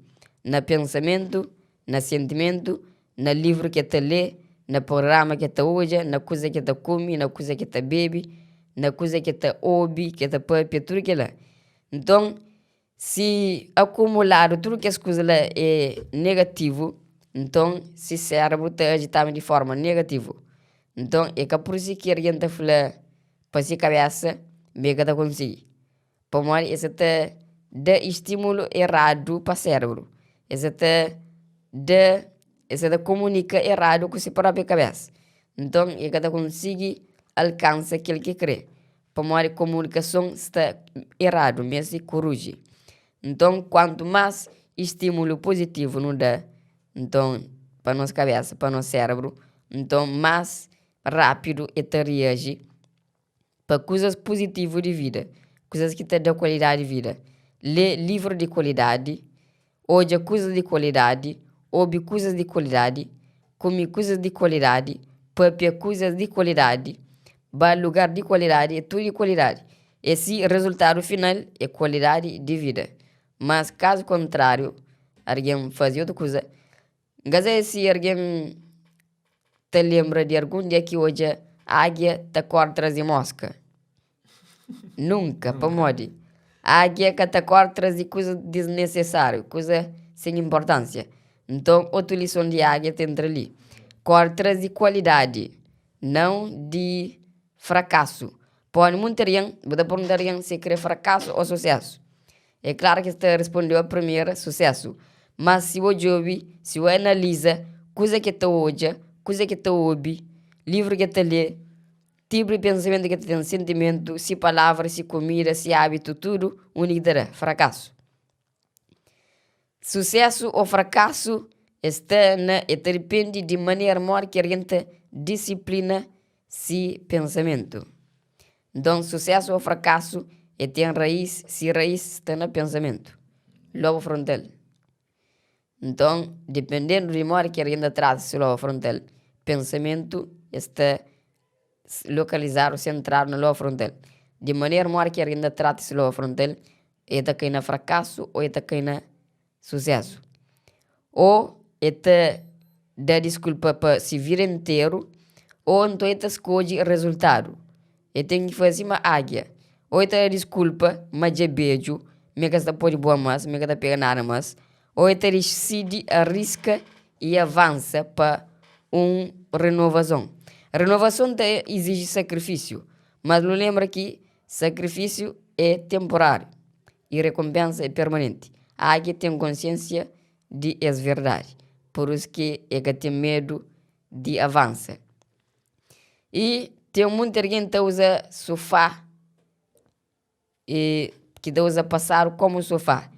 Na pensamentu, na sentimentu, na livru ki el ta lé, na prugrama ki el ta odja, na kuza ki el ta kume, na kuza ki el ta bebe, na kuza ki el ta obi, ki el ta pâpia, tudu kel-la. Nton, si akumuladu tudu kes kuza la é negativu, nton se sérebru ta aji tanbe di forma negativu. Nton, é ka pur isu ki algen ta fla pa se kabésa ma el ka ta konsigi, pamodi el sa ta da estímulu eradu pa sérebru, el sa ta da, el sa ta kumunika eradu ku se própi kabésa. Nton, el ka ta konsigi alkansa kel ki el krê. Pamodi komunikason sta eradu, meste koruji. Nton, kuantu más estímulu puzitivu nu da, nton, pa nos kabésa, pa nos sérebru, nton más rápidu el ta reaji pa kuzas puzitivu di vida, kuzas ki ta da kualidadi di vida. Lé livru di kualidadi, odja kuzas di kualidadi, obi kuzas di kualidadi, kume kuzas di kualidadi, papia kuzas di kualidadi, ba lugar di kualidadi, é tudu di kualidadi. É si rezultadu final é kualidadi di vida. Mas kazu kontráriu, argen faze otu kuza. N ka sabe si argen ta lenbra di argun dia ki odja ágia ta kóre tras di móska. Nunka, pamodi ágia ka ta kóre tras di kuza disnesesáriu, kuza sen inportánsia. Nton, otu lison di ágia ta entra li, kóre tras di kualidadi, nau di frakasu. Pamodi monti algen, bu ta pergunta algen si el kre frakasu ô susésu. É klaru ki es ta responde-u a primeira, susésu. Má si bu djobe, si bu analiza kuza ki el ta odja, kuza ki el ta obi, livru ki el ta lé, tipu di pensamentu ki el ta ten, sentimentu, si palavra, si kumida, si ábitu, tudu, undi ki ta da? Frakasu. Susésu ô frakasu es sta na, e ta dipende di manera modi ki algen ta disiplina si pensamentu. Nton, susésu ô frakasu e ten raís, si raís sta na pensamentu, lobu frontal. Nton, dipendendu di modi ki algen ta trata si lobu frontal, pensamentu e sta lokalizadu, sentradu na lobu frontal. Di manera modi ki algen ta trata si lobu frontal, e ta kai na frakasu ô e ta kai na susésu. Ô e ta da diskulpa pa se vida interu ô nton e ta skodje rezultadu. E ten ki faze sima ágia, ô e ta da diskulpa ma dja bedju, ma e ka sta pode bua más, ma e ka ta pega nada más, ô e ta disidi ariska i avansa pa un renovason. Renovason ta iziji sakrifisiu, mas nu lenbra ki sakrifisiu é tenporáriu i rekonpensa é permanenti. Ágia ten konsiensia di es verdadi, pur isu ki e ka ten medu di avansa. I ten monti algen ta uza sufá e ki ta uza pasadu komu sufá.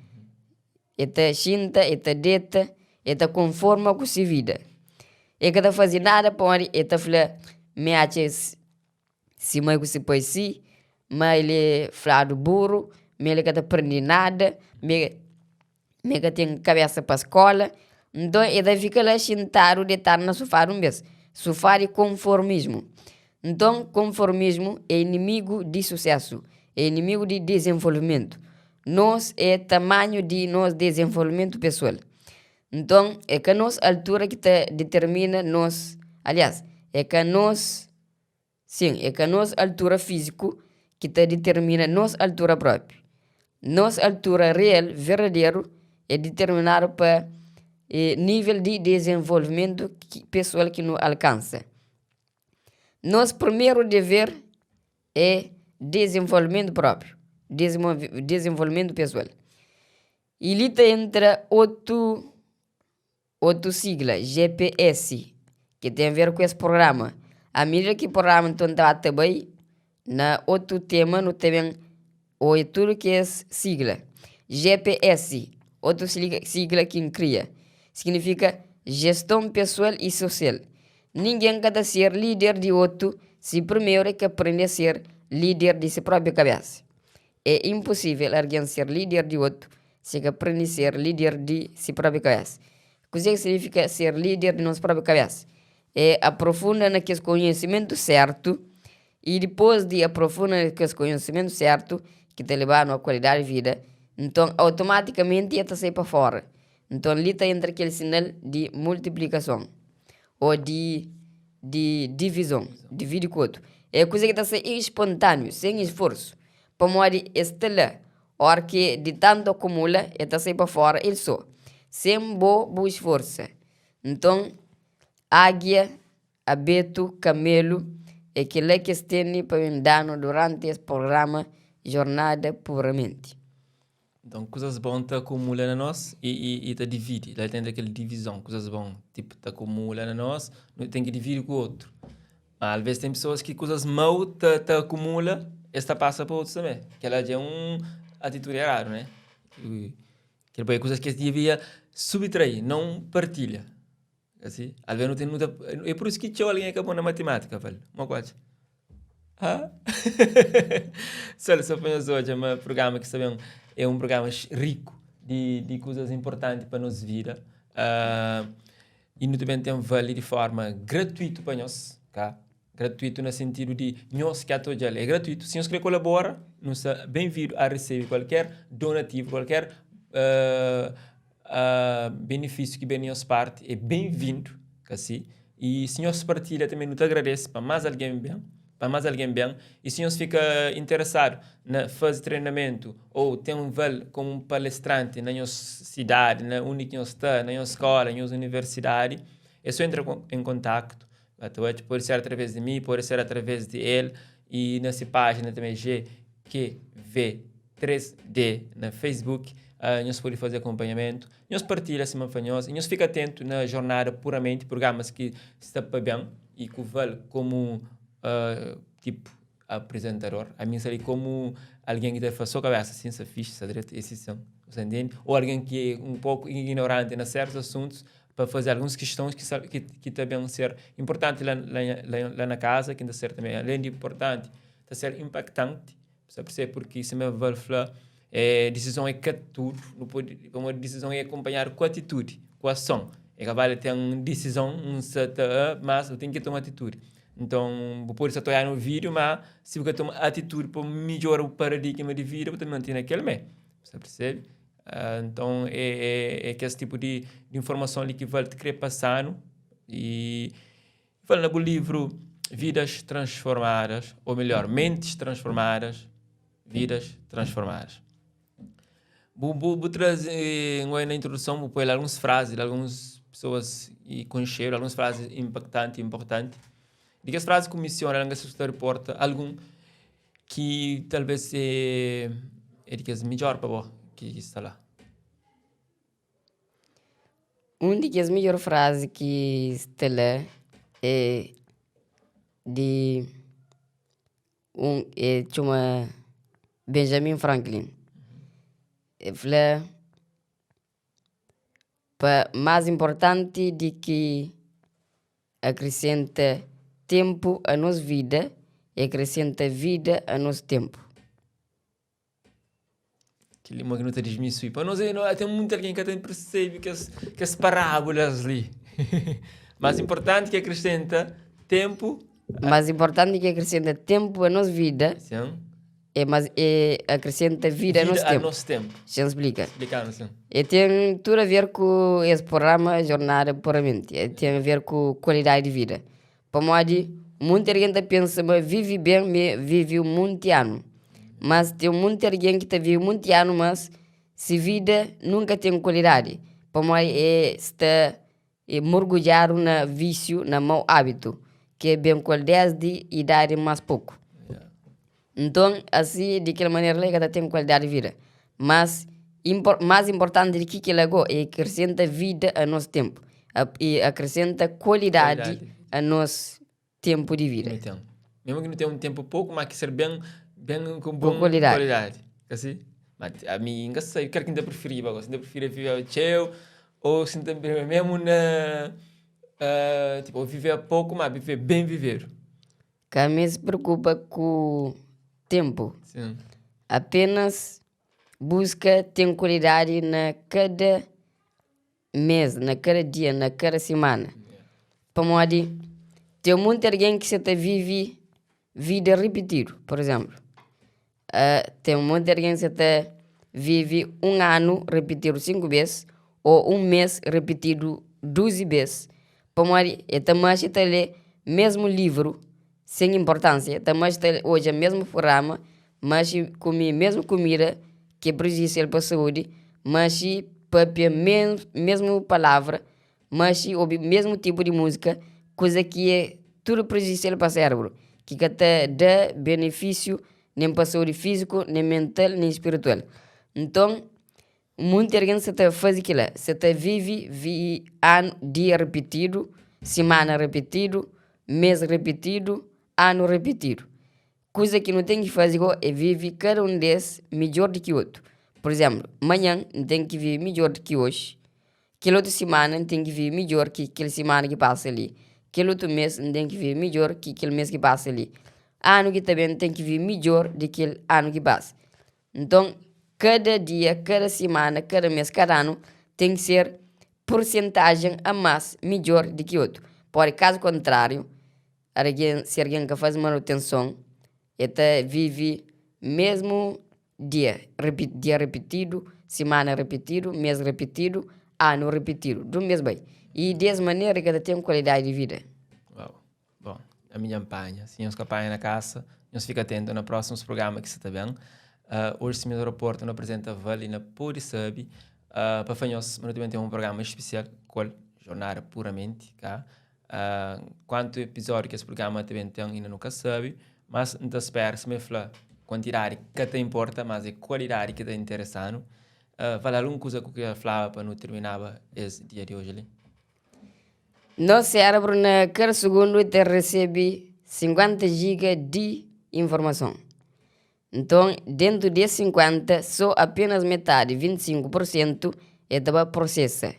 E ta xinta, e ta deta, e ta konforma ku se vida. E ka ta faze nada pamodi e ta fla, Mi atxa es Si mai ku si pai si, ma el é fladu buru, ma el ka ta prende nada, ma el ka ten kabésa pa skóla. Nton, el ta fika la xintadu, detadu na sufá di un bês. Sufá di konformismu. Nton, konformismu é inimigu di susésu, é inimigu di dizenvolvimentu. Nos é tamanhu di nos dizenvolvimentu pesoal. Nton, é ka nos altura ki ta ditermina nos, aliás, é ka nos. Sin, é ka nos altura fíziku ki ta ditermina nos altura própi. Nos altura real, verdaderu, é diterminadu pa nível di dizenvolvimentu pesoal ki nu alkansa. Nos primeru dever é dizenvolvimentu própi, dizenvolvimentu pesoal. I li ta entra otu. Otu sigla, GPS, ki ten ver ku es prugrama. A midida ki prugrama nton ta ba ta bai na otu tema nu ta ben oja tudu kes sigla. GPS, otu sigla ki N kria, signifika Jeston Pesoal i Sosial. Ningen ka ta ser lider di otu si primeru e ka prende a ser lider di se propi kabesa. É inposível argen ser lider di otu Si ka prende ser líder di si própi kabésa. Kuzê ki signifika ser líder di nos própi kabésa? É aprofunda na kes konhisimentu sértu i dipôs di aprofunda na kes konhisimentu sértu ki ta leba-nu a kualidadi di vida, nton automatikamenti el ta sai pa fóra. Nton li ta entra kel sinal di multiplikason ô di di divizon, dividi ku otu. É kuza ki ta sai ispontániu, sen isforsu, pamodi es sta la Óra ki di tantu akumula, el ta sai pa fóra el sô, sen bo bu sforsa. Nton, ágia, abetu, kamelu, é kel-la ki es tene pa ben da-nu duranti es prugrama Jornada Puramenti. Nton, kuzas bon ta akumula na nos i ta dividi. La ten kel divizon, kuzas bon tipo ta akumula na nos, nu ten ki dividi ku otu. Má alvês ten pesoas ki kuzas mau ta ta akumula, es ta pasa pa otus tanbê. Kel-la dja é un atitudi eradu, né? Kel pa é kuzas ki es devia subtrai, non partilha. Asi, alvês nu ten, nu ta, é pur isu ki txeu algen é ka bon na matimátika, fal. Mo ku atxa? Ah? Só, só pa nhos odja ma programa ki sta ben é un programa riku di, di kuzas inportanti pa nos vida. Uh, i nu ta ben ten vali di forma gratuitu pa nhos, ka? Gratuitu na sentidu di nhos ki ata odja-l é gratuitu. Si nhos kre kolabora, nu sta ben-vidu a resebe kualker donativu, kualker uh, uh, benefísiu ki ben di nhos parti é ben-vindu, ka si? I si nhos partilha tanbê nu ta agradese pa más algen ben, pa más algen ben. I si nhos fika interesadu na faze trenamentu ô ten un val komu un palestranti na nhos sidadi, na undi ki nhos sta, na nhos skóla, nhos universidadi, é sô entra en kontaktu. Pode ser através di mi, pode ser através di el i na se pájina tanbê GQV. 3D na Facebook, uh, nhos pode faze akonpanhamentu, nhos partilha sima fa nhos, nhos fika atentu na Jornada Puramente, prugramas ki sta pa ben i ku Val komu uh, tipo apresentador. Ami sta li komu algen ki ta fla so kabesa sin sta fixi, sta dretu, esi sin, você entende? Ou algen ki é un poku ignorante na sertus asuntus pa faze alguns kistons ki, ki, ki ta ben ser importanti la, la, la, la na kaza, ki ta ser tanbe alén di importanti, ta ser impactanti. Sa percebe? Porque sima Val fla, é, decisão é ka tudo. Nu pode, pamodi decisão é acompanhado ku atitude, ku ação. É ka vale ten decisão, um sa ta, mas bu ten ki toma atitude. Então, bu pode sa ta oiá no vídeo, ma si bu ka toma atitude pa midjora bu paradigma de vida, bu ta manti na kel mé. Sa percebe? Uh, então, é, é, é kes tipo de, de informação li ki Val te kre passanu e Fala na bu livru Vidas Transformadas, ou melhor, Mentes Transformadas, Vidas Transformadas. Bu, bu, bu traze, eh, na introdução, bu poi lá alguns frases de algumas pessoas e concheiro, algumas frases impactantes e importantes. De que as frases que menciona, ela se reporta algum que talvez é, é de que as melhor para você que está lá. Un di kes midjór frazi ki sta la é di un el txoma Benjamin Franklin. El fla, Pa más inportanti di ki akrisenta ténpu a nos vida é akrisenta vida a nos ténpu. Kel-li mo ki nu ta dismisui. Pa nos, ten munti algen ki ka ta persebi kes, kes parábulas li. Mas inportanti ki akresenta ténpu. Mas inportanti ki akresenta ténpu a nos vida. Sin. É mas é akresenta vida a nos Vida a ténpu. nos ténpu. Xa-m splika. Splika-nu, sin. E ten tudu a ver ku es programa Jornada Puramente. E ten a ver ku kualidadi di vida. Pamodi munti algen ta pensa ma vive ben me vive un monti anu. Mas ten munti algen ki ta vive munti anu mas se vida nunka ten kualidadi pamodi e sta murgudjadu na visiu, na mau abitu ki e ben ku el desdi idadi mas poku. Nton asi di kel manera la e ka ta ten kualidadi di vida. Mas mas inportanti di ki kila go e akresenta vida a nos tenpu e akresenta kualidadi a nos tenpu di vida. Nu ten. Mesmu ki nu ten un tenpu poku, ma ki ser ben, ben ku bon kualidadi. kualidadi. Ka si? Ma ami N ka sabe kal ki N ta prifiriba gosi. N ta prifiri vive txeu ou si N ta prifiriba mesmu na tipo vive poku ma vive ben vivedu. Ka meste preokupa ku tenpu. Sin. Apenas buska ten kualidadi na kada mês, na kada dia, na kada simana. Pamodi ten monti algen ki sa ta vive vida ripitidu. Pur izénplu, ten monti algen ki sa ta vive un anu ripitidu sinku bês ô un mês ripitidu duzi bês. Pamodi el ta manxe ta lé mésmu livru sen inportánsia, el ta manxe ta odja mésmu prugrama, manxe kume mésmu kumida ki é prejudisial pa saúdi, manxe pâpia mésmu palavra, manxe obi mésmu tipu di múzika, kuza ki é tudu prejudisial pa sérbru, ki ka ta da benefísiu nen pa saúdi fíziku, nen mental, nen spiritual. Nton, Munti algen sa ta faze kila, sa ta vive vi anu, dia ripitidu, simana ripitidu, mes ripitidu, anu ripitidu. Kuza ki nu ten ki faze go é vive kada un des midjor di ki otu. Pur izénplu, manhan N ten ki vive midjor di ki oji, kel otu simana N ten ki vive midjor ki kel simana ki pasa li, kel otu mes N ten ki vive midjor ki kel mes ki pasa li. Anu ki ta ben ten ki vive midjór di kel anu ki pasa. Nton, kada dia, kada simana, kada mês, kada anu ten ki ser pursentajen a más midjór di ki otu. Pode kazu kontráriu, algen si algen ka faze manutenson, el ta vive mésmu dia, dia ripitidu, simana ripitidu, mês ripitidu, anu ripitidu, dun bês bai. I di es manera el ka ta ten kualidadi di vida. Uau! Bon, ami dja N panha. Si nhos ka panha na kasa, nhos fika atentu na prósimus prugrama ki sta ta ben. Oji si nhos raporta nu aprizenta Val i na pode sabe pa fla nhos ma nu ta ben ten un prugrama spesial ku el, Jornada Puramenti, ka? Kuantu epizódiu ki es prugrama ta ben ten inda nu ka sabe, mas N ta spera, sima el fla, kuantidadi ka ta inporta, mas é kualidadi ki ta interesa-nu. Val, algun kuza ku kria flaba pa nu tirminaba es dia di oji li? Nos sérebru na kada sugundu ta resebe 50 jiga di informason. Nton, déntu di es 50, sô apénas metadi, 25 pur sentu, el ta ba prosesa.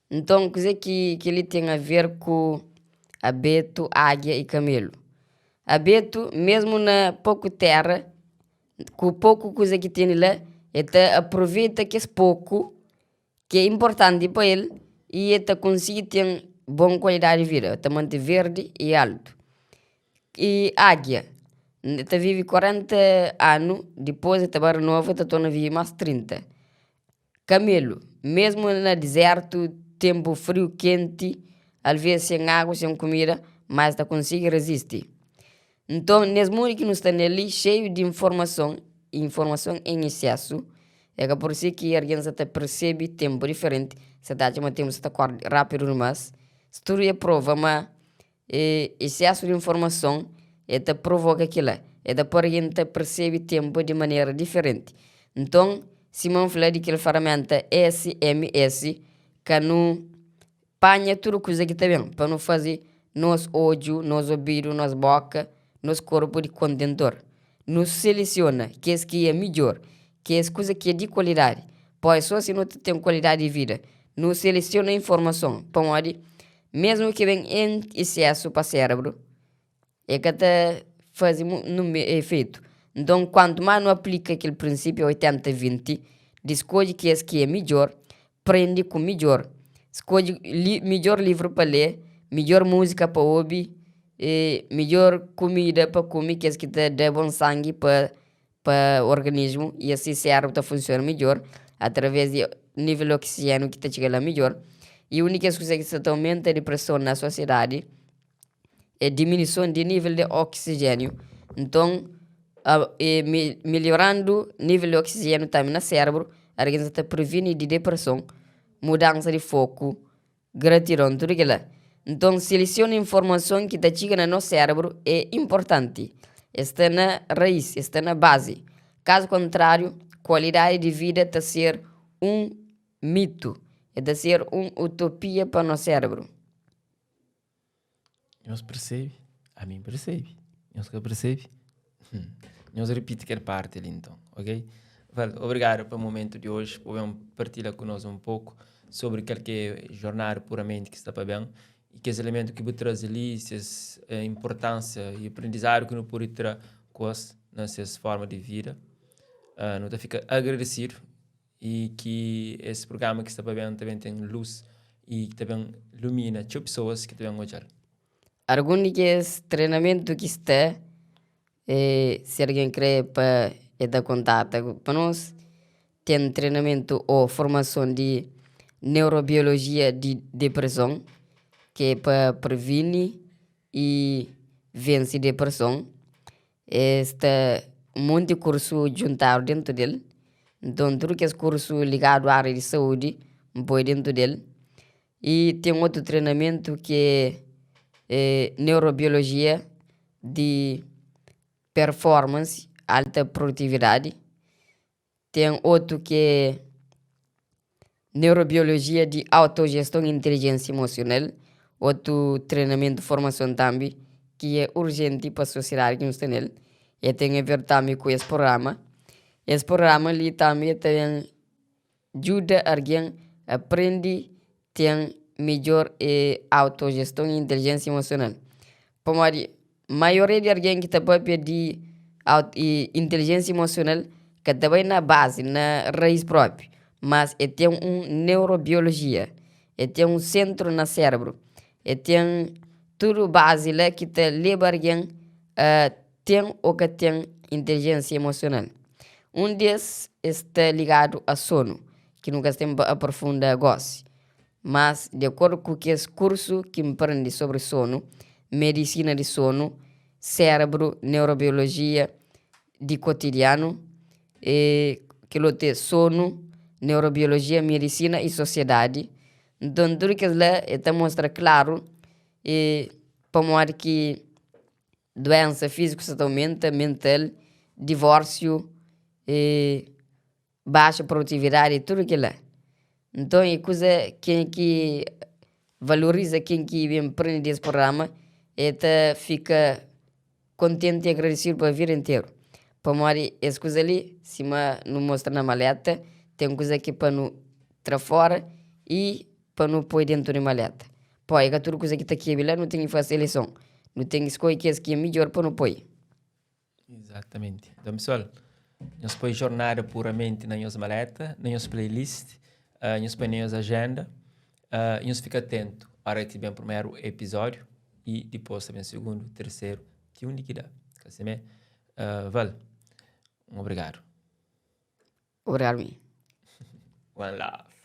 Nton, kuzê ki kel-li ten aver ku abetu, ágia i kamelu? Abetu, mésmu na poku téra, ku poku kuza ki tene la, el ta apruveta kes poku ki é inportanti pa el i el ta konsigi ten bon kualidadi di vida, el ta mante verdi i altu. I ágia, el ta vive 40 anu, dipôs el ta ba renova, el ta torna vive más 30. Kamelu, mésmu na dizértu, ténpu friu, kenti, alvês sen agu, sen kumida, má es ta konsigi rezisti. Nton, nes mundu ki nu sta nel li, xeiu di informason i informason en esesu, é ka pur si ki algen sa ta persebe ténpu diferenti, sa ta atxa ma ténpu sa ta kóre rápidu dimás. Studu dja prova ma esesu di informason el ta provoka kila, el ta poi algen ta persebe ténpu di manera diferenti. Nton, sima N fla di kel feraménta SMS, ka nu Panha tudu kuza ki ta ben pa nu faze nos odju, nos obidu, nos bóka, nos korpu di kontentor. Nu selesiona kes ki é midjór, kes kuza ki é di kualidadi. Poi sô si nu ta ten kualidadi di vida. Nu selesiona informason pamodi mésmu ki ben en esesu pa sérebru, E ka ta faze nun efeitu. Nton, kuantu más nu aplika kel prinsípiu 80 20 di skodje kes ki é midjór, prende ku midjór, skodje midjór livru pa lé, midjór múzika pa obi, midjór kumida pa kume, kes ki ta da bon sangi pa pa organismu i asi sérbru ta funsiona midjór através di nível di oksijénu ki ta txiga la midjór. I un di kes kuza ki sta ta aumenta depreson na sosiedadi é diminuison di nível di oksijéniu. Nton, melhorandu nível di oksijéniu tanbe na sérbru, algen sa ta privini di depreson, mudansa di foku, gratidon, tudu kila. Nton, selesiona informason ki ta txiga na nos sérbru é inportanti. Es sta na rais, es sta na bazi. Kazu kontráriu, kualidadi di vida ta ser un mitu, el ta ser un utopia pa nos sérbru. Nhos persebe? Ami N persebe. Nhos ka persebe? Nhos ripiti kel parti li nton, ok? Val, obrigadu pa momentu di oji, pa ben partilha ku nos un poku sobri kel ki é jornada puramenti ki sta pa ben i kes elementu ki bu traze li, ses inportansia i aprendizadu ki nu pode tra ku es na ses forma di vida. Nu ta fika agradesidu i ki es prugrama ki sta pa ben ta ben ten lus i ta ben lumina txeu pesoas ki ta ben odja-l. Algun di kes trenamentu ki sta é si algen krê pa el ta kontata pa nos, ten trenamentu ô formason di neurobiolojia di depreson ki é pa previni i vense depreson. Es sta un monti kursu djuntadu dentu del. Nton tudu kes kursu ligadu ária di saúdi N poi dentu del. I ten otu trenamentu ki é neurobiolojia di performance, alta produtividadi. Ten otu ki é neurobiolojia di autojeston i intelijensia emosional, otu trenamentu formason tambi ki é urjenti pa sosiedadi ki nu sta nel. E ten a ver tambi ku es prugrama. Es prugrama li tambi ta ben djuda argen aprende ten midjor autojeston i intelijensia emosional. Pamodi. Maioria di algen ki ta papia di intelijensia emosional ka ta bai na bazi, na rais propi, mas e ten un neurobiolojia, e ten un sentru na serebru, e ten tudu bazi la ki ta leba algen a ten o ka ten intelijensia emosional. Un di es, es sta ligadu a sonu, ki nu ka sta ben pa aprofunda gosi. Mas, di akordu ku kes kursu ki N prende sobri sonu, medisina di sonu, sérebru, neurobiolojia di kotidianu, e kel otu é sonu, neurobiolojia, medisina i sosiedadi. Nton, tudu kes la e ta mostra klaru e pamodi ki duénsa fíziku sta ta aumenta, mental, divórsiu e. Baxa produtividadi i tudu kila. Nton i kuza ken ki valoriza ken ki ben prende di es programa e ta fika kontenti i agradesidu pa vida interu. Pamodi es kuza li sima nu mostra na maleta ten kuza ki pa nu tra fora i pa nu poi dentu di maleta. Poi e ka tudu kuza ki ta kebe la nu ten ki fasi seleson. Nu ten ki skodje kes ki e midjor pa nu poi. Exatamente. Então, pessoal, nhos põe jornada puramente na nhos maleta, na nhos playlist, uh, nhos põe na nhos agenda, uh, nhos fica atento. Ora que tiver primeiro episódio e depois também segundo, terceiro, ti undi que dá. Assim, uh, Val, um obrigado. Obrigado, mi. One love.